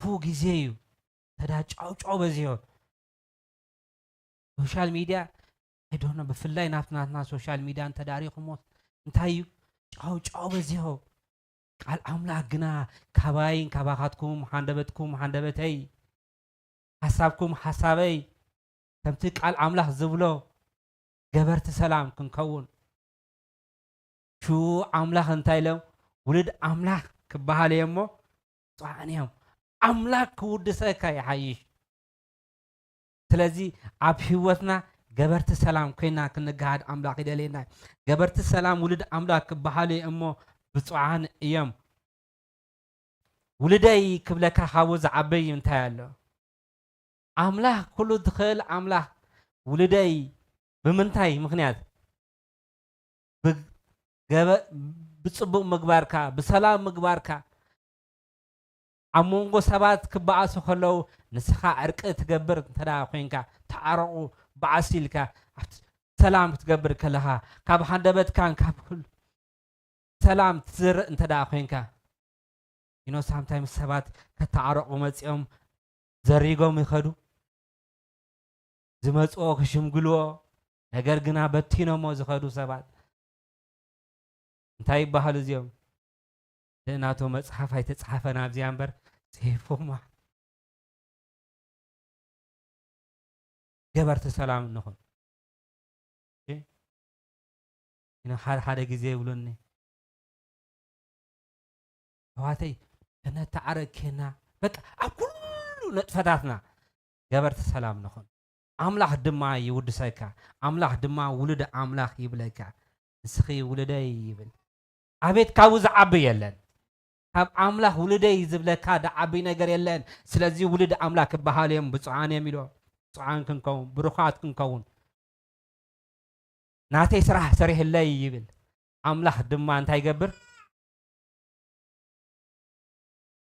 ክፉ ግዜ እዩ። ተዳ ጫውጫው በዚሑ። ሶሻል ሚድያ ኣይዶኖ ብፍላይ ናብቲ ናትና ሶሻል ሚድያ እንተዳሪኹሞ እንታይ እዩ ጫው ጫው በዚሆ። ቃል ኣምላኽ ግና ካባይን ካባኻትኩም ሓንደበትኩም ሓንደበተይ ሓሳብኩም ሓሳበይ ከምቲ ቃል ኣምላኽ ዝብሎ ገበርቲ ሰላም ክንከውን ሽኡ ኣምላኽ እንታይ ኢሎም ውሉድ ኣምላኽ ክበሃል እየ እሞ ብፁዓን እዮም። ኣምላኽ ክውድሰካ ይሓይሽ። ስለዚ ኣብ ህይወትና ገበርቲ ሰላም ኮይና ክንገሃድ ኣምላኽ ይደልየና። ገበርቲ ሰላም ውሉድ ኣምላኽ ክበሃሉ እሞ ብፁዓን እዮም። ውሉደይ ክብለካ ካብኡ ዝዓበይ እንታይ ኣሎ? ኣምላኽ ኩሉ ትኽእል ኣምላኽ ውሉደይ ብምንታይ ምኽንያት ብገበ ብጽቡቕ ምግባርካ ብሰላም ምግባርካ ኣብ መንጎ ሰባት ክበኣሱ ከለዉ ንስኻ ዕርቂ ትገብር እንተ ኮይንካ ተዓረቑ በኣስ ኢልካ ሰላም ክትገብር ከለኻ ካብ ሃንደበትካን ካብ ኩሉ ሰላም ትዝርእ እንተ ኮይንካ you know sometimes ሰባት ከተዓረቑ መጺኦም ዘሪጎም ይኸዱ ዝመጽኦ ክሽምግልዎ ነገር ግና በቲኖሞ ዝኸዱ ሰባት እንታይ ይበሃሉ እዚኦም? ናቶ መጽሓፍ ኣይተጻሓፈን ኣብዚኣ እምበር ጽሒፎማ ገበርቲ ሰላም ንኹን። ሓደ ሓደ ግዜ ይብሉኒ ኣሕዋተይ ከነተዓረከና በቃ ኣብ ኩሉ ነጥፈታትና ገበርቲ ሰላም ንኹን። ኣምላኽ ድማ ይውድሰካ፣ ኣምላኽ ድማ ውሉድ ኣምላኽ ይብለካ። ንስኺ ውሉደይ ይብል። ኣቤት ካብኡ ዝዓቢ የለን። ካብ ኣምላኽ ውሉደይ ዝብለካ ዝዓቢ ነገር የለን። ስለዚ ውሉድ ኣምላኽ ክበሃል እዮም ብፁዓን እዮም ኢሉ። ብፁዓን ክንከውን፣ ብሩኻት ክንከውን። ናተይ ስራሕ ሰሪሕለይ ይብል። ኣምላኽ ድማ እንታይ ይገብር?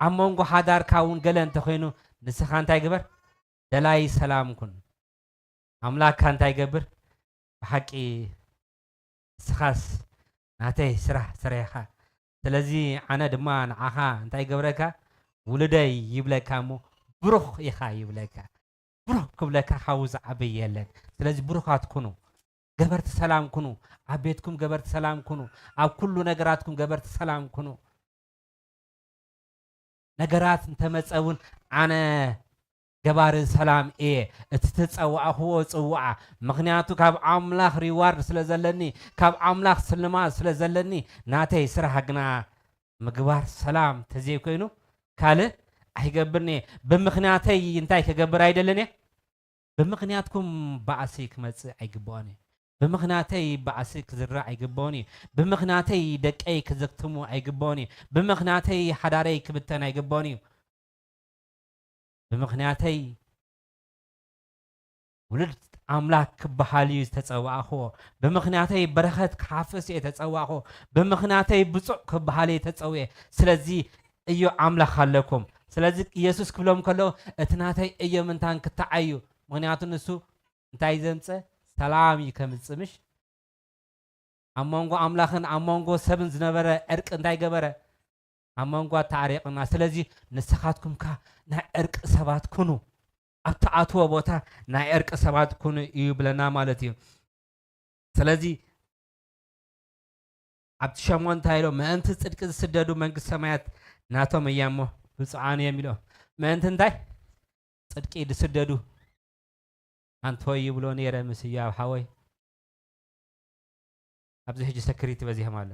ኣብ መንጎ ሓዳርካ እውን ገለ እንተኾይኑ ንስኻ እንታይ ግበር? ደላይ ሰላም ኩን። ኣምላኽካ እንታይ ይገብር? ብሓቂ ንስኻስ ናተይ ስራሕ ሰሪሕኻ፣ ስለዚ ኣነ ድማ ንዓኻ እንታይ ይገብረካ? ውሉደይ ይብለካ እሞ ብሩኽ ኢኻ ይብለካ። ብሩኽ ክብለካ ካብኡ ዝዓቢ የለን። ስለዚ ብሩኻት ኩኑ፣ ገበርቲ ሰላም ኩኑ፣ ኣብ ቤትኩም ገበርቲ ሰላም ኩኑ፣ ኣብ ኩሉ ነገራትኩም ገበርቲ ሰላም ኩኑ። ነገራት እንተመጸ እውን ኣነ ገባሪ ሰላም እየ። እቲ ተጸዋዕኽዎ ጽዋዓ፣ ምኽንያቱ ካብ ኣምላኽ ሪዋርድ ስለ ዘለኒ፣ ካብ ኣምላኽ ስልማት ስለ ዘለኒ፣ ናተይ ስራሕ ግና ምግባር ሰላም ተዘይኮይኑ ካልእ ኣይገብርን እየ። ብምኽንያተይ እንታይ ክገብር ኣይደልን እየ? ብምኽንያትኩም ባእሲ ክመጽእ ኣይግብኦን እዩ። ብምኽንያተይ ባእሲ ክዝራእ ኣይግብኦን እዩ። ብምኽንያተይ ደቀይ ክዝክትሙ ኣይግብኦን እዩ። ብምኽንያተይ ሓዳረይ ክብተን ኣይግብኦን እዩ። ብምኽንያተይ ውሉድ ኣምላኽ ክበሃል እዩ ዝተጸዋዕኽዎ። ብምኽንያተይ በረኸት ክሓፍስ እየ ተጸዋዕኽዎ። ብምኽንያተይ ብጹዕ ክበሃል እየ ተጸውየ። ስለዚ እዩ ኣምላኽ ኣለኩም። ስለዚ ኢየሱስ ክብሎም ከሎ እቲ ናተይ እዮ ምንታን ክተዓዩ። ምኽንያቱ ንሱ እንታይ ዘምጸ ሰላም እዩ ከምጽእ ምሽ ኣብ መንጎ ኣምላኽን ኣብ መንጎ ሰብን ዝነበረ ዕርቂ እንታይ ገበረ ኣብ መንጎ ኣተዓሪቕና ስለዚ ንስኻትኩም ከ ናይ ዕርቂ ሰባት ኩኑ ኣብ ትኣትዎ ቦታ ናይ ዕርቂ ሰባት ኩኑ እዩ ይብለና ማለት እዩ ስለዚ ኣብቲ ሸሞንታይ ኢሎ ምእንቲ ጽድቂ ዝስደዱ መንግስቲ ሰማያት ናቶም እያ እሞ ብፁዓን እዮም ኢሎ ምእንቲ እንታይ ጽድቂ ዝስደዱ ኣንቶ ይብሎ ነይረ ምስ እያብ ሓወይ ኣብዚ ሕጂ ሰክሪቲ በዚሖም ኣሎ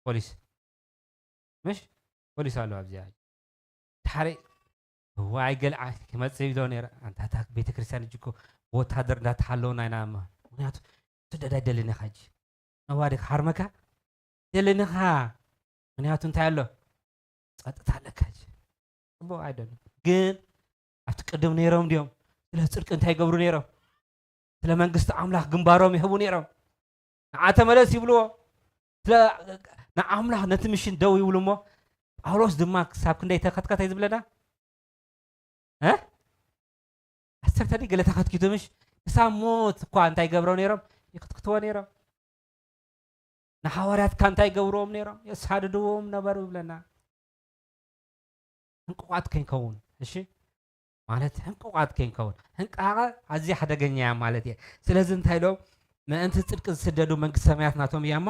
ፖሊስ ምሽ ፖሊስ ኣሎ ኣብዚኣ ድሓሪ ዋይ ገልዓ ክመፅእ ኢሎ ነይረ ኣንታታ ቤተክርስትያን እጅኮ ወታደር እንዳተሓለውና ኢና እማ ምክንያቱ ስደድ ኣይደልን ኢኻ ሕጂ ነዋዲ ክሓርመካ የለን ኢኻ ምክንያቱ እንታይ ኣሎ ጸጥታ ኣለካ ሕጂ ጽቡቅ ኣይደልን ግን ኣብቲ ቅድም ነይሮም ድዮም ስለ ጽድቂ እንታይ ይገብሩ ነይሮም ስለ መንግስቲ ኣምላኽ ግንባሮም ይህቡ ነይሮም ንዓ ተመለስ ይብልዎ ስለ ንኣምላኽ ነቲ ምሽን ደው ይብሉ እሞ ጳውሎስ ድማ ክሳብ ክንደይ ተኸትከተ ዝብለና እ ዓሰርተ ድዩ ገለ ተኸትኪቱ ምሽ ክሳብ ሞት እኳ እንታይ ይገብረው ነይሮም ይኽትክትዎ ነይሮም ንሓዋርያት እኳ እንታይ ይገብርዎም ነይሮም የሳድድዎም ነበሩ ይብለና እንቁቋት ከይንከውን እሺ ማለት ሕንቁቓት ከይንከውን። ሕንቃቐ ኣዝያ ሓደገኛ እያ ማለት እየ። ስለዚ እንታይ ኢሎም? ምእንቲ ጽድቂ ዝስደዱ መንግስቲ ሰማያት ናቶም እያ እሞ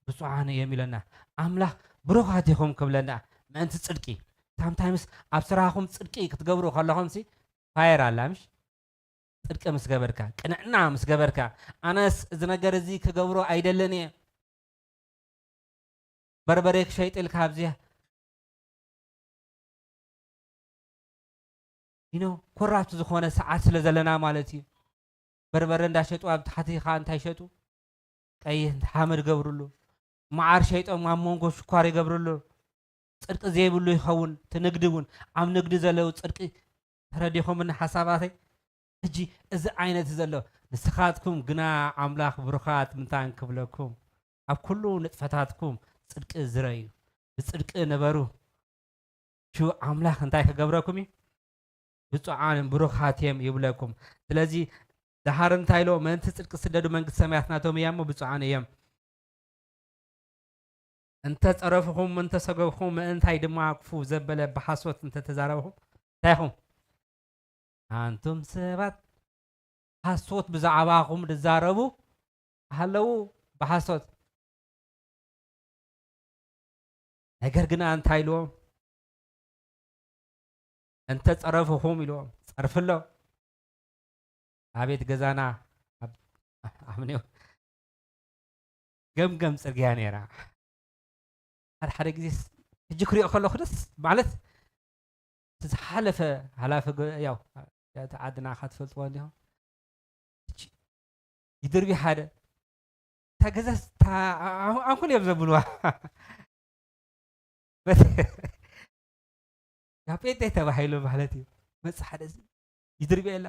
ብፁዓን እዮም ኢለና። ኣምላኽ ብሩኻት ኢኹም ክብለና ምእንቲ ጽድቂ። ሳምታይምስ ኣብ ስራኹም ጽድቂ ክትገብሩ ከለኹምሲ ፋየር ኣላ ምሽ? ጽድቂ ምስ ገበርካ፣ ቅንዕና ምስ ገበርካ፣ ኣነስ እዚ ነገር እዚ ክገብሮ ኣይደልን እየ፣ በርበረ ክሸይጥልካ ኣብዚ ኢኖ ኮራፕት ዝኾነ ሰዓት ስለ ዘለና ማለት እዩ። በርበረ እንዳሸጡ ኣብ ታሕቲ ኸዓ እንታይ ሸጡ? ቀይሕ ሓመድ ገብርሉ፣ መዓር ሸይጦም ኣብ መንጎ ሽኳር ይገብርሉ። ጽድቂ ዘይብሉ ይኸውን። እቲ ንግዲ እውን ኣብ ንግዲ ዘለዉ ጽድቂ ተረዲኹምኒ ሓሳባተይ? ሕጂ እዚ ዓይነት ዘሎ ንስኻትኩም ግና ኣምላኽ ብሩኻት ምንታን ክብለኩም ኣብ ኩሉ ንጥፈታትኩም ጽድቂ ዝረዩ ብጽድቂ ንበሩ። ሽው ኣምላኽ እንታይ ክገብረኩም እዩ? ብፁዓን ብሩኻት እዮም ይብለኩም። ስለዚ ደሓር እንታይ ኢሎ? ምእንቲ ጽድቂ ስደዱ መንግስቲ ሰማያት ናቶም እያ እሞ ብፁዓን እዮም። እንተ ጸረፍኹም እንተ ሰገብኹም ምእንታይ ድማ ክፉ ዘበለ ብሓሶት እንተ ተዛረብኹም እንታይ ኢኹም? ኣንቱም ሰባት ሓሶት ብዛዕባኹም ዝዛረቡ ኣለዉ ብሓሶት። ነገር ግና እንታይ ኢልዎም? እንተ ጸረፍኹም ኢልዎም። ጸርፊ ኣሎ። ኣቤት ገዛና ኣብ ኣምኔው ገምገም ጽርግያ ነይራ። ሓደ ሓደ ግዜ ሕጂ ክሪኦ ከለኹ ደስ ማለት እቲ ዝሓለፈ ሓላፊ ገ- ያው እቲ ዓድና ኢኻ ትፈልጥዎ እንዲኹም ይድርቢ ሓደ እታ ገዛስ እታ ኣ- ኣ- ኣንኩል እዮም ዘብልዋ ያ ጴንጤ ተባሂሉ ማለት እዩ መጽ ሓደ እዚ ይድርቢ የላ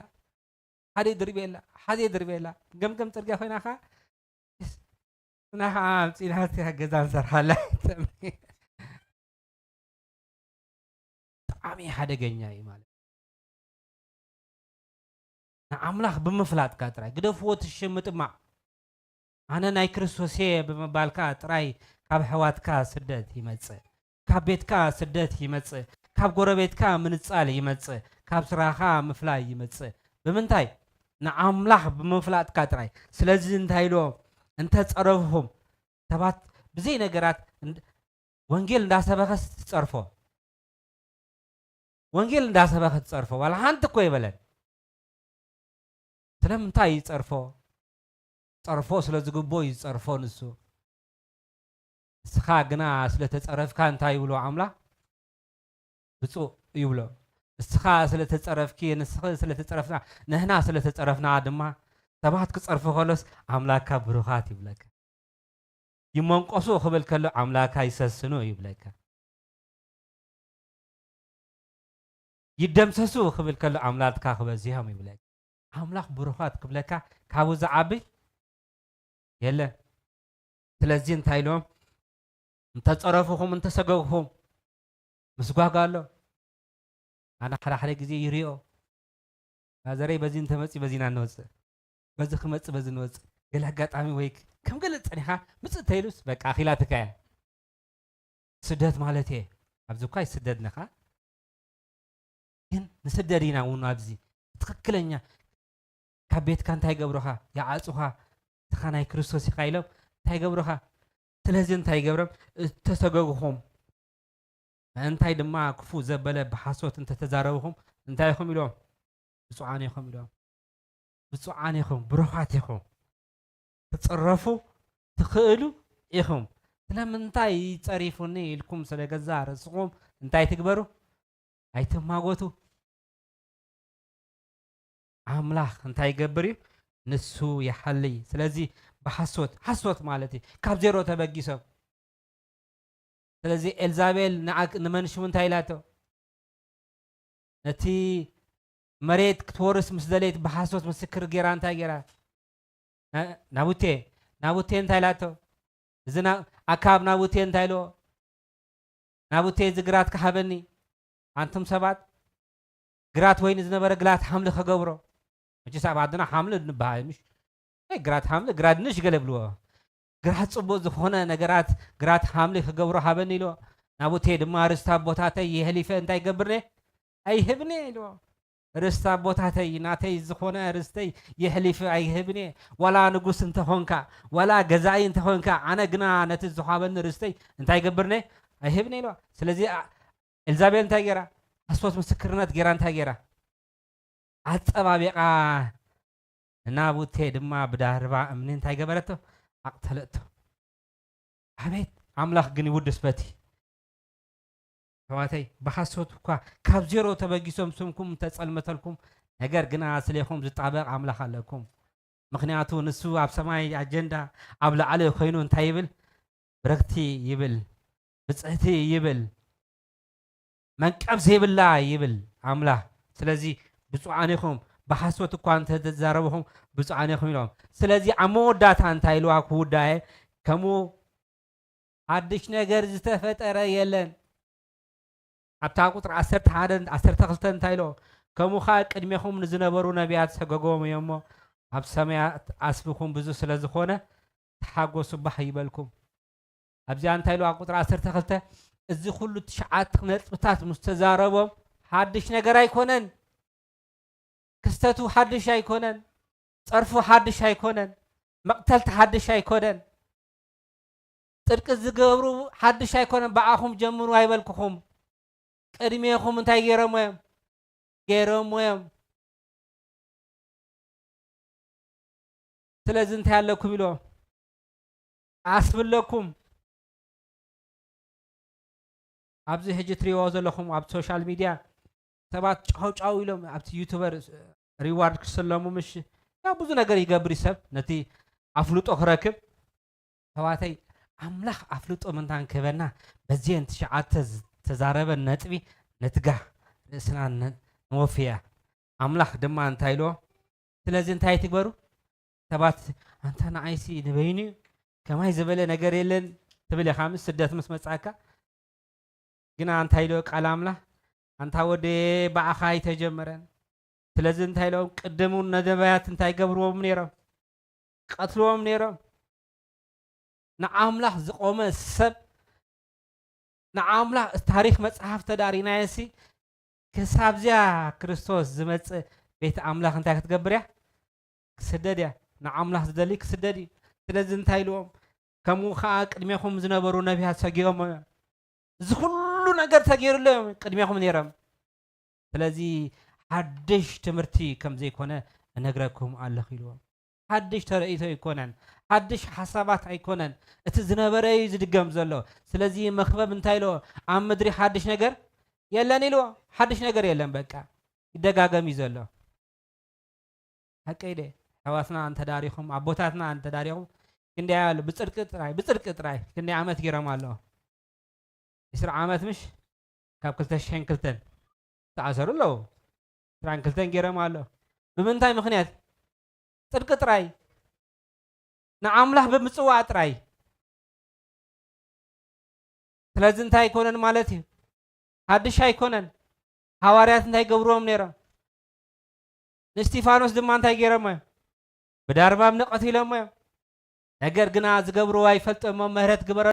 ሓደ ይድርቢ የላ ሓደ ይድርቢ የላ ገምገም ጽርግያ ኮይና ኸዓ እና ኸዓ ኣምጺና እስቲ ገዛ ንሰርሓላ ብጣዕሚ ሓደገኛ እዩ ማለት ንኣምላኽ ብምፍላጥካ ጥራይ ግደፍዎ እቲ ሽም ምጥማቕ ኣነ ናይ ክርስቶስ እየ ብምባልካ ጥራይ ካብ ኣሕዋትካ ስደት ይመጽእ ካብ ቤትካ ስደት ይመጽእ ካብ ጎረቤትካ ምንጻል ይመጽእ ካብ ስራኻ ምፍላይ ይመጽእ ብምንታይ ንኣምላኽ ብምፍላጥካ ጥራይ ስለዚ እንታይ ኢልዎ እንተ ጸረፍኹም ሰባት ብዘይ ነገራት ወንጌል እንዳሰበኸስ ትጸርፎ ወንጌል እንዳሰበኸ ትጸርፎ ዋላ ሓንቲ እኮ ይበለን ስለምንታይ ይጸርፎ ጸርፎ ስለ ዝግቦ ይጸርፎ ንሱ እስኻ ግና ስለ ተጸረፍካ እንታይ ይብሎ ኣምላኽ ብፁእ ይብሎ እስኻ ስለ ተጸረፍኪ ንስኺ ስለ ተጸረፍና ንህና ስለ ተጸረፍና ድማ ሰባት ክጸርፉ ከሎስ ኣምላካ ብሩኻት ይብለካ ይመንቆሱ ክብል ከሎ ኣምላካ ይሰስኑ ይብለካ ይደምሰሱ ክብል ከሎ ኣምላትካ ክበዚሖም ይብለካ ኣምላኽ ብሩኻት ክብለካ ካብኡ ዝዓቢ የለን ስለዚ እንታይ ኢሎም እንተፀረፍኹም እንተሰገግኹም ምስጓግ ኣሎ ኣነ ሓደ ሓደ ግዜ ይሪኦ ማዘረይ በዚ እንተመፂ በዚና ንወፅእ በዚ ክመፅእ በዚ ንወፅእ ገለ ኣጋጣሚ ወይ ከም ገለ ፀኒኻ ምፅእ ተይሉስ በቃ ኣኺላትካ እያ ስደት ማለት እየ ኣብዚ እኳ ይስደድንኻ ግን ንስደድ ኢና እውን ኣብዚ ትኽክለኛ ካብ ቤትካ እንታይ ገብሩኻ ይዓፁኻ ንስኻ ናይ ክርስቶስ ኢኻ ኢሎም እንታይ ገብሩኻ ስለዚ እንታይ ገብሮም እተሰገግኹም ምእንታይ ድማ ክፉእ ዘበለ ብሓሶት እንተተዛረብኹም እንታይ ኢኹም ኢሎም ብፁዓን ኢኹም ኢሎም ብፁዓን ኢኹም ብሩኻት ኢኹም ክፅረፉ ትኽእሉ ኢኹም ስለምንታይ ጸሪፉኒ ኢልኩም ስለ ገዛ ርእስኹም እንታይ ትግበሩ ኣይትማጎቱ ኣምላኽ እንታይ ይገብር እዩ ንሱ ይሓሊ ስለዚ ብሓሶት ሓሶት ማለት እዩ ካብ ዜሮ ተበጊሶም ስለዚ ኤልዛቤል ንመንሽሙ እንታይ ኢላቶ ነቲ መሬት ክትወርስ ምስ ደለየት ብሓሶት ምስክር ጌራ እንታይ ጌራ ናቡቴ ናቡቴ እንታይ ኢላቶ እዚ ኣካብ ናቡቴ እንታይ ኢልዎ ናቡቴ እዚ ግራት ክሃበኒ ኣንቱም ሰባት ግራት ወይኒ ዝነበረ ግላት ሓምሊ ክገብሮ መቸስ ኣብ ዓድና ሓምሊ ንበሃል ምሽ ግራት ሓምሊ ግራት ንሽ ገለ ብልዎ ግራት ፅቡቅ ዝኾነ ነገራት ግራት ሓምሊ ክገብሮ ሃበኒ ኢልዎ ናቡቴ ድማ ርስታ ቦታተይ የህሊፈ እንታይ ገብርነ ኣይህብኒ ኢልዎ ርስቲ ኣቦታተይ፣ ናተይ ዝኾነ ርስተይ የሕሊፈ ኣይህብን እየ። ዋላ ንጉስ እንተኾንካ፣ ዋላ ገዛኢ እንተኾንካ፣ ኣነ ግና ነቲ ዝሃበኒ ርስተይ እንታይ ገብርኔ ኣይህብን ኢልዋ። ስለዚ ኣ-፣ ኤልዛቤል እንታይ ገይራ? ሓሶት ምስክርነት ገይራ እንታይ ገይራ? ኣጸባቢቓ፣ ንናቡቴ ድማ ብዳርባ እምኒ እንታይ ገበረቶ? ኣቕተለቶ። ኣቤት ኣምላኽ ግን ይውድስ በቲ። ኣሕዋተይ፣ ብሓሶት እኳ ካብ ዜሮ ተበጊሶም ስምኩም እንተጸልመተልኩም፣ ነገር ግና ስሌኹም ዝጣበቕ ኣምላኽ ኣለኩም። ምኽንያቱ ንሱ ኣብ ሰማይ ኣጀንዳ ኣብ ላዕሊ ኮይኑ እንታይ ይብል? ብርኽቲ ይብል፣ ብጽሕቲ ይብል፣ መንቀፍ ዘይብላ ይብል ኣምላኽ። ስለዚ ብፁዓን ኢኹም፣ ብሓሶት እኳ እንተተዛረብኹም ብፁዓን ኢኹም ኢሎም። ስለዚ ኣብ መወዳእታ እንታይ ኢልዋ ክውዳኤ? ከምኡ ሓድሽ ነገር ዝተፈጠረ የለን። ኣብታ ቁጽሪ ዓሰርተ ሓደ፣ ዓሰርተ ክልተ እንታይ ኢሎ? ከምኡ ኸኣ ቅድሜኹም ንዝነበሩ ነቢያት ሰገጎም እዮም እሞ፣ ኣብ ሰማያት ዓስብኹም ብዙ ስለ ዝኾነ፣ ተሓጎሱ ባህ ይበልኩም። ኣብዚኣ እንታይ ኢሎ? ኣብ ቁጽሪ ዓሰርተ ክልተ፣ እዚ ኩሉ ትሽዓተ ነጥብታት ምስ ተዛረቦም፣ ሓድሽ ነገር ኣይኮነን። ክስተቱ ሓድሽ ኣይኮነን። ጸርፉ ሓድሽ ኣይኮነን። መቕተልቲ ሓድሽ ኣይኮነን። ጽድቂ ዝገብሩ ሓድሽ ኣይኮነን። ብኣኹም ጀምሩ ኣይበልኩኹም። ቅድሜኹም እንታይ ገይሮም እዮም? ገይሮም እዮም። ስለዚ እንታይ ኣለኩም ኢልዎም? ዓስቢ ኣለኩም። ኣብዚ ሕጂ ትሪእዎ ዘለኹም ኣብ ሶሻል ሚድያ ሰባት ጫው ጫው ኢሎም ኣብቲ ዩቱበር ሪዋርድ ክስለሙ ምሽ፣ ያው ብዙ ነገር ይገብር እዩ ሰብ ነቲ ኣፍልጦ ክረክብ። ኣሕዋተይ፣ ኣምላኽ ኣፍልጦ ምእንታን ክህበና በዚአን ትሽዓተ ዝተዛረበ ነጥቢ ንትጋህ፣ ርእስና ን-፣ ንወፍያ። ኣምላኽ ድማ እንታይ ኢልዎ? ስለዚ እንታይ ትግበሩ? ሰባት፣ ኣንታ ንዓይሲ ንበይኑ እዩ፣ ከማይ ዝበለ ነገር የለን ትብል ኢኻ ምስ ስደት ምስ መጻእካ። ግና እንታይ ኢልዎ ቃል ኣምላኽ? ኣንታ ወደየ፣ ብኣኻ ኣይተጀመረን። ስለዚ እንታይ ኢሎም? ቅድም እውን ነነባያት እንታይ ገብርዎም ነይሮም? ቀትልዎም ነይሮም። ንኣምላኽ ዝቖመ ሰብ፣ ንኣምላኽ ታሪኽ መጽሓፍ ተዳሪናዮሲ፣ ክሳብ እዚኣ ክርስቶስ ዝመጽእ ቤት ኣምላኽ እንታይ ክትገብር እያ? ክስደድ እያ። ንኣምላኽ ዝደሊ ክስደድ እዩ። ስለዚ እንታይ ኢልዎም? ከምኡ ኸኣ ቅድሜኹም ዝነበሩ ነቢያት ሰጊኦም እዮም። እዚ ኩሉ ነገር ተገይሩሎም እዮም ቅድሜኹም ነይሮም። ስለዚ ሓድሽ ትምህርቲ ከም ዘይኮነ እነግረኩም ኣለኹ ኢልዎም። ሓድሽ ተርእይቶ ኣይኮነን፣ ሓድሽ ሓሳባት ኣይኮነን። እቲ ዝነበረ እዩ ዝድገም ዘሎ። ስለዚ መኽበብ እንታይ ኢልዎ? ኣብ ምድሪ ሓድሽ ነገር የለን ኢልዎ። ሓድሽ ነገር የለን፣ በቃ ይደጋገም እዩ ዘሎ። ሓቀይ ደ? ኣሕዋትና እንተዳሪኹም፣ ኣቦታትና እንተዳሪኹም፣ ክንደይ ኣሎ? ብጽድቂ ጥራይ፣ ብጽድቂ ጥራይ ክንደይ ዓመት ገይሮም ኣለዉ? ዕስራ ዓመት ምሽ? ካብ ክልተ ሽሕን ክልተን ዝተኣሰሩ ኣለዉ። ዕስራን ክልተን ገይሮም ኣሎ። ብምንታይ ምኽንያት? ጽድቂ ጥራይ። ንኣምላኽ ብምጽዋዕ ጥራይ። ስለዚ እንታይ ኣይኮነን ማለት እዩ? ሓድሽ ኣይኮነን። ሃዋርያት እንታይ ገብርዎም ነይሮም? ንእስጢፋኖስ ድማ እንታይ ገይሮሞ እዮም? ብዳርባ እምኒ ቀቲሎሞ እዮም። ነገር ግና ዝገብርዎ ኣይፈልጡ እሞ ምህረት ግበረ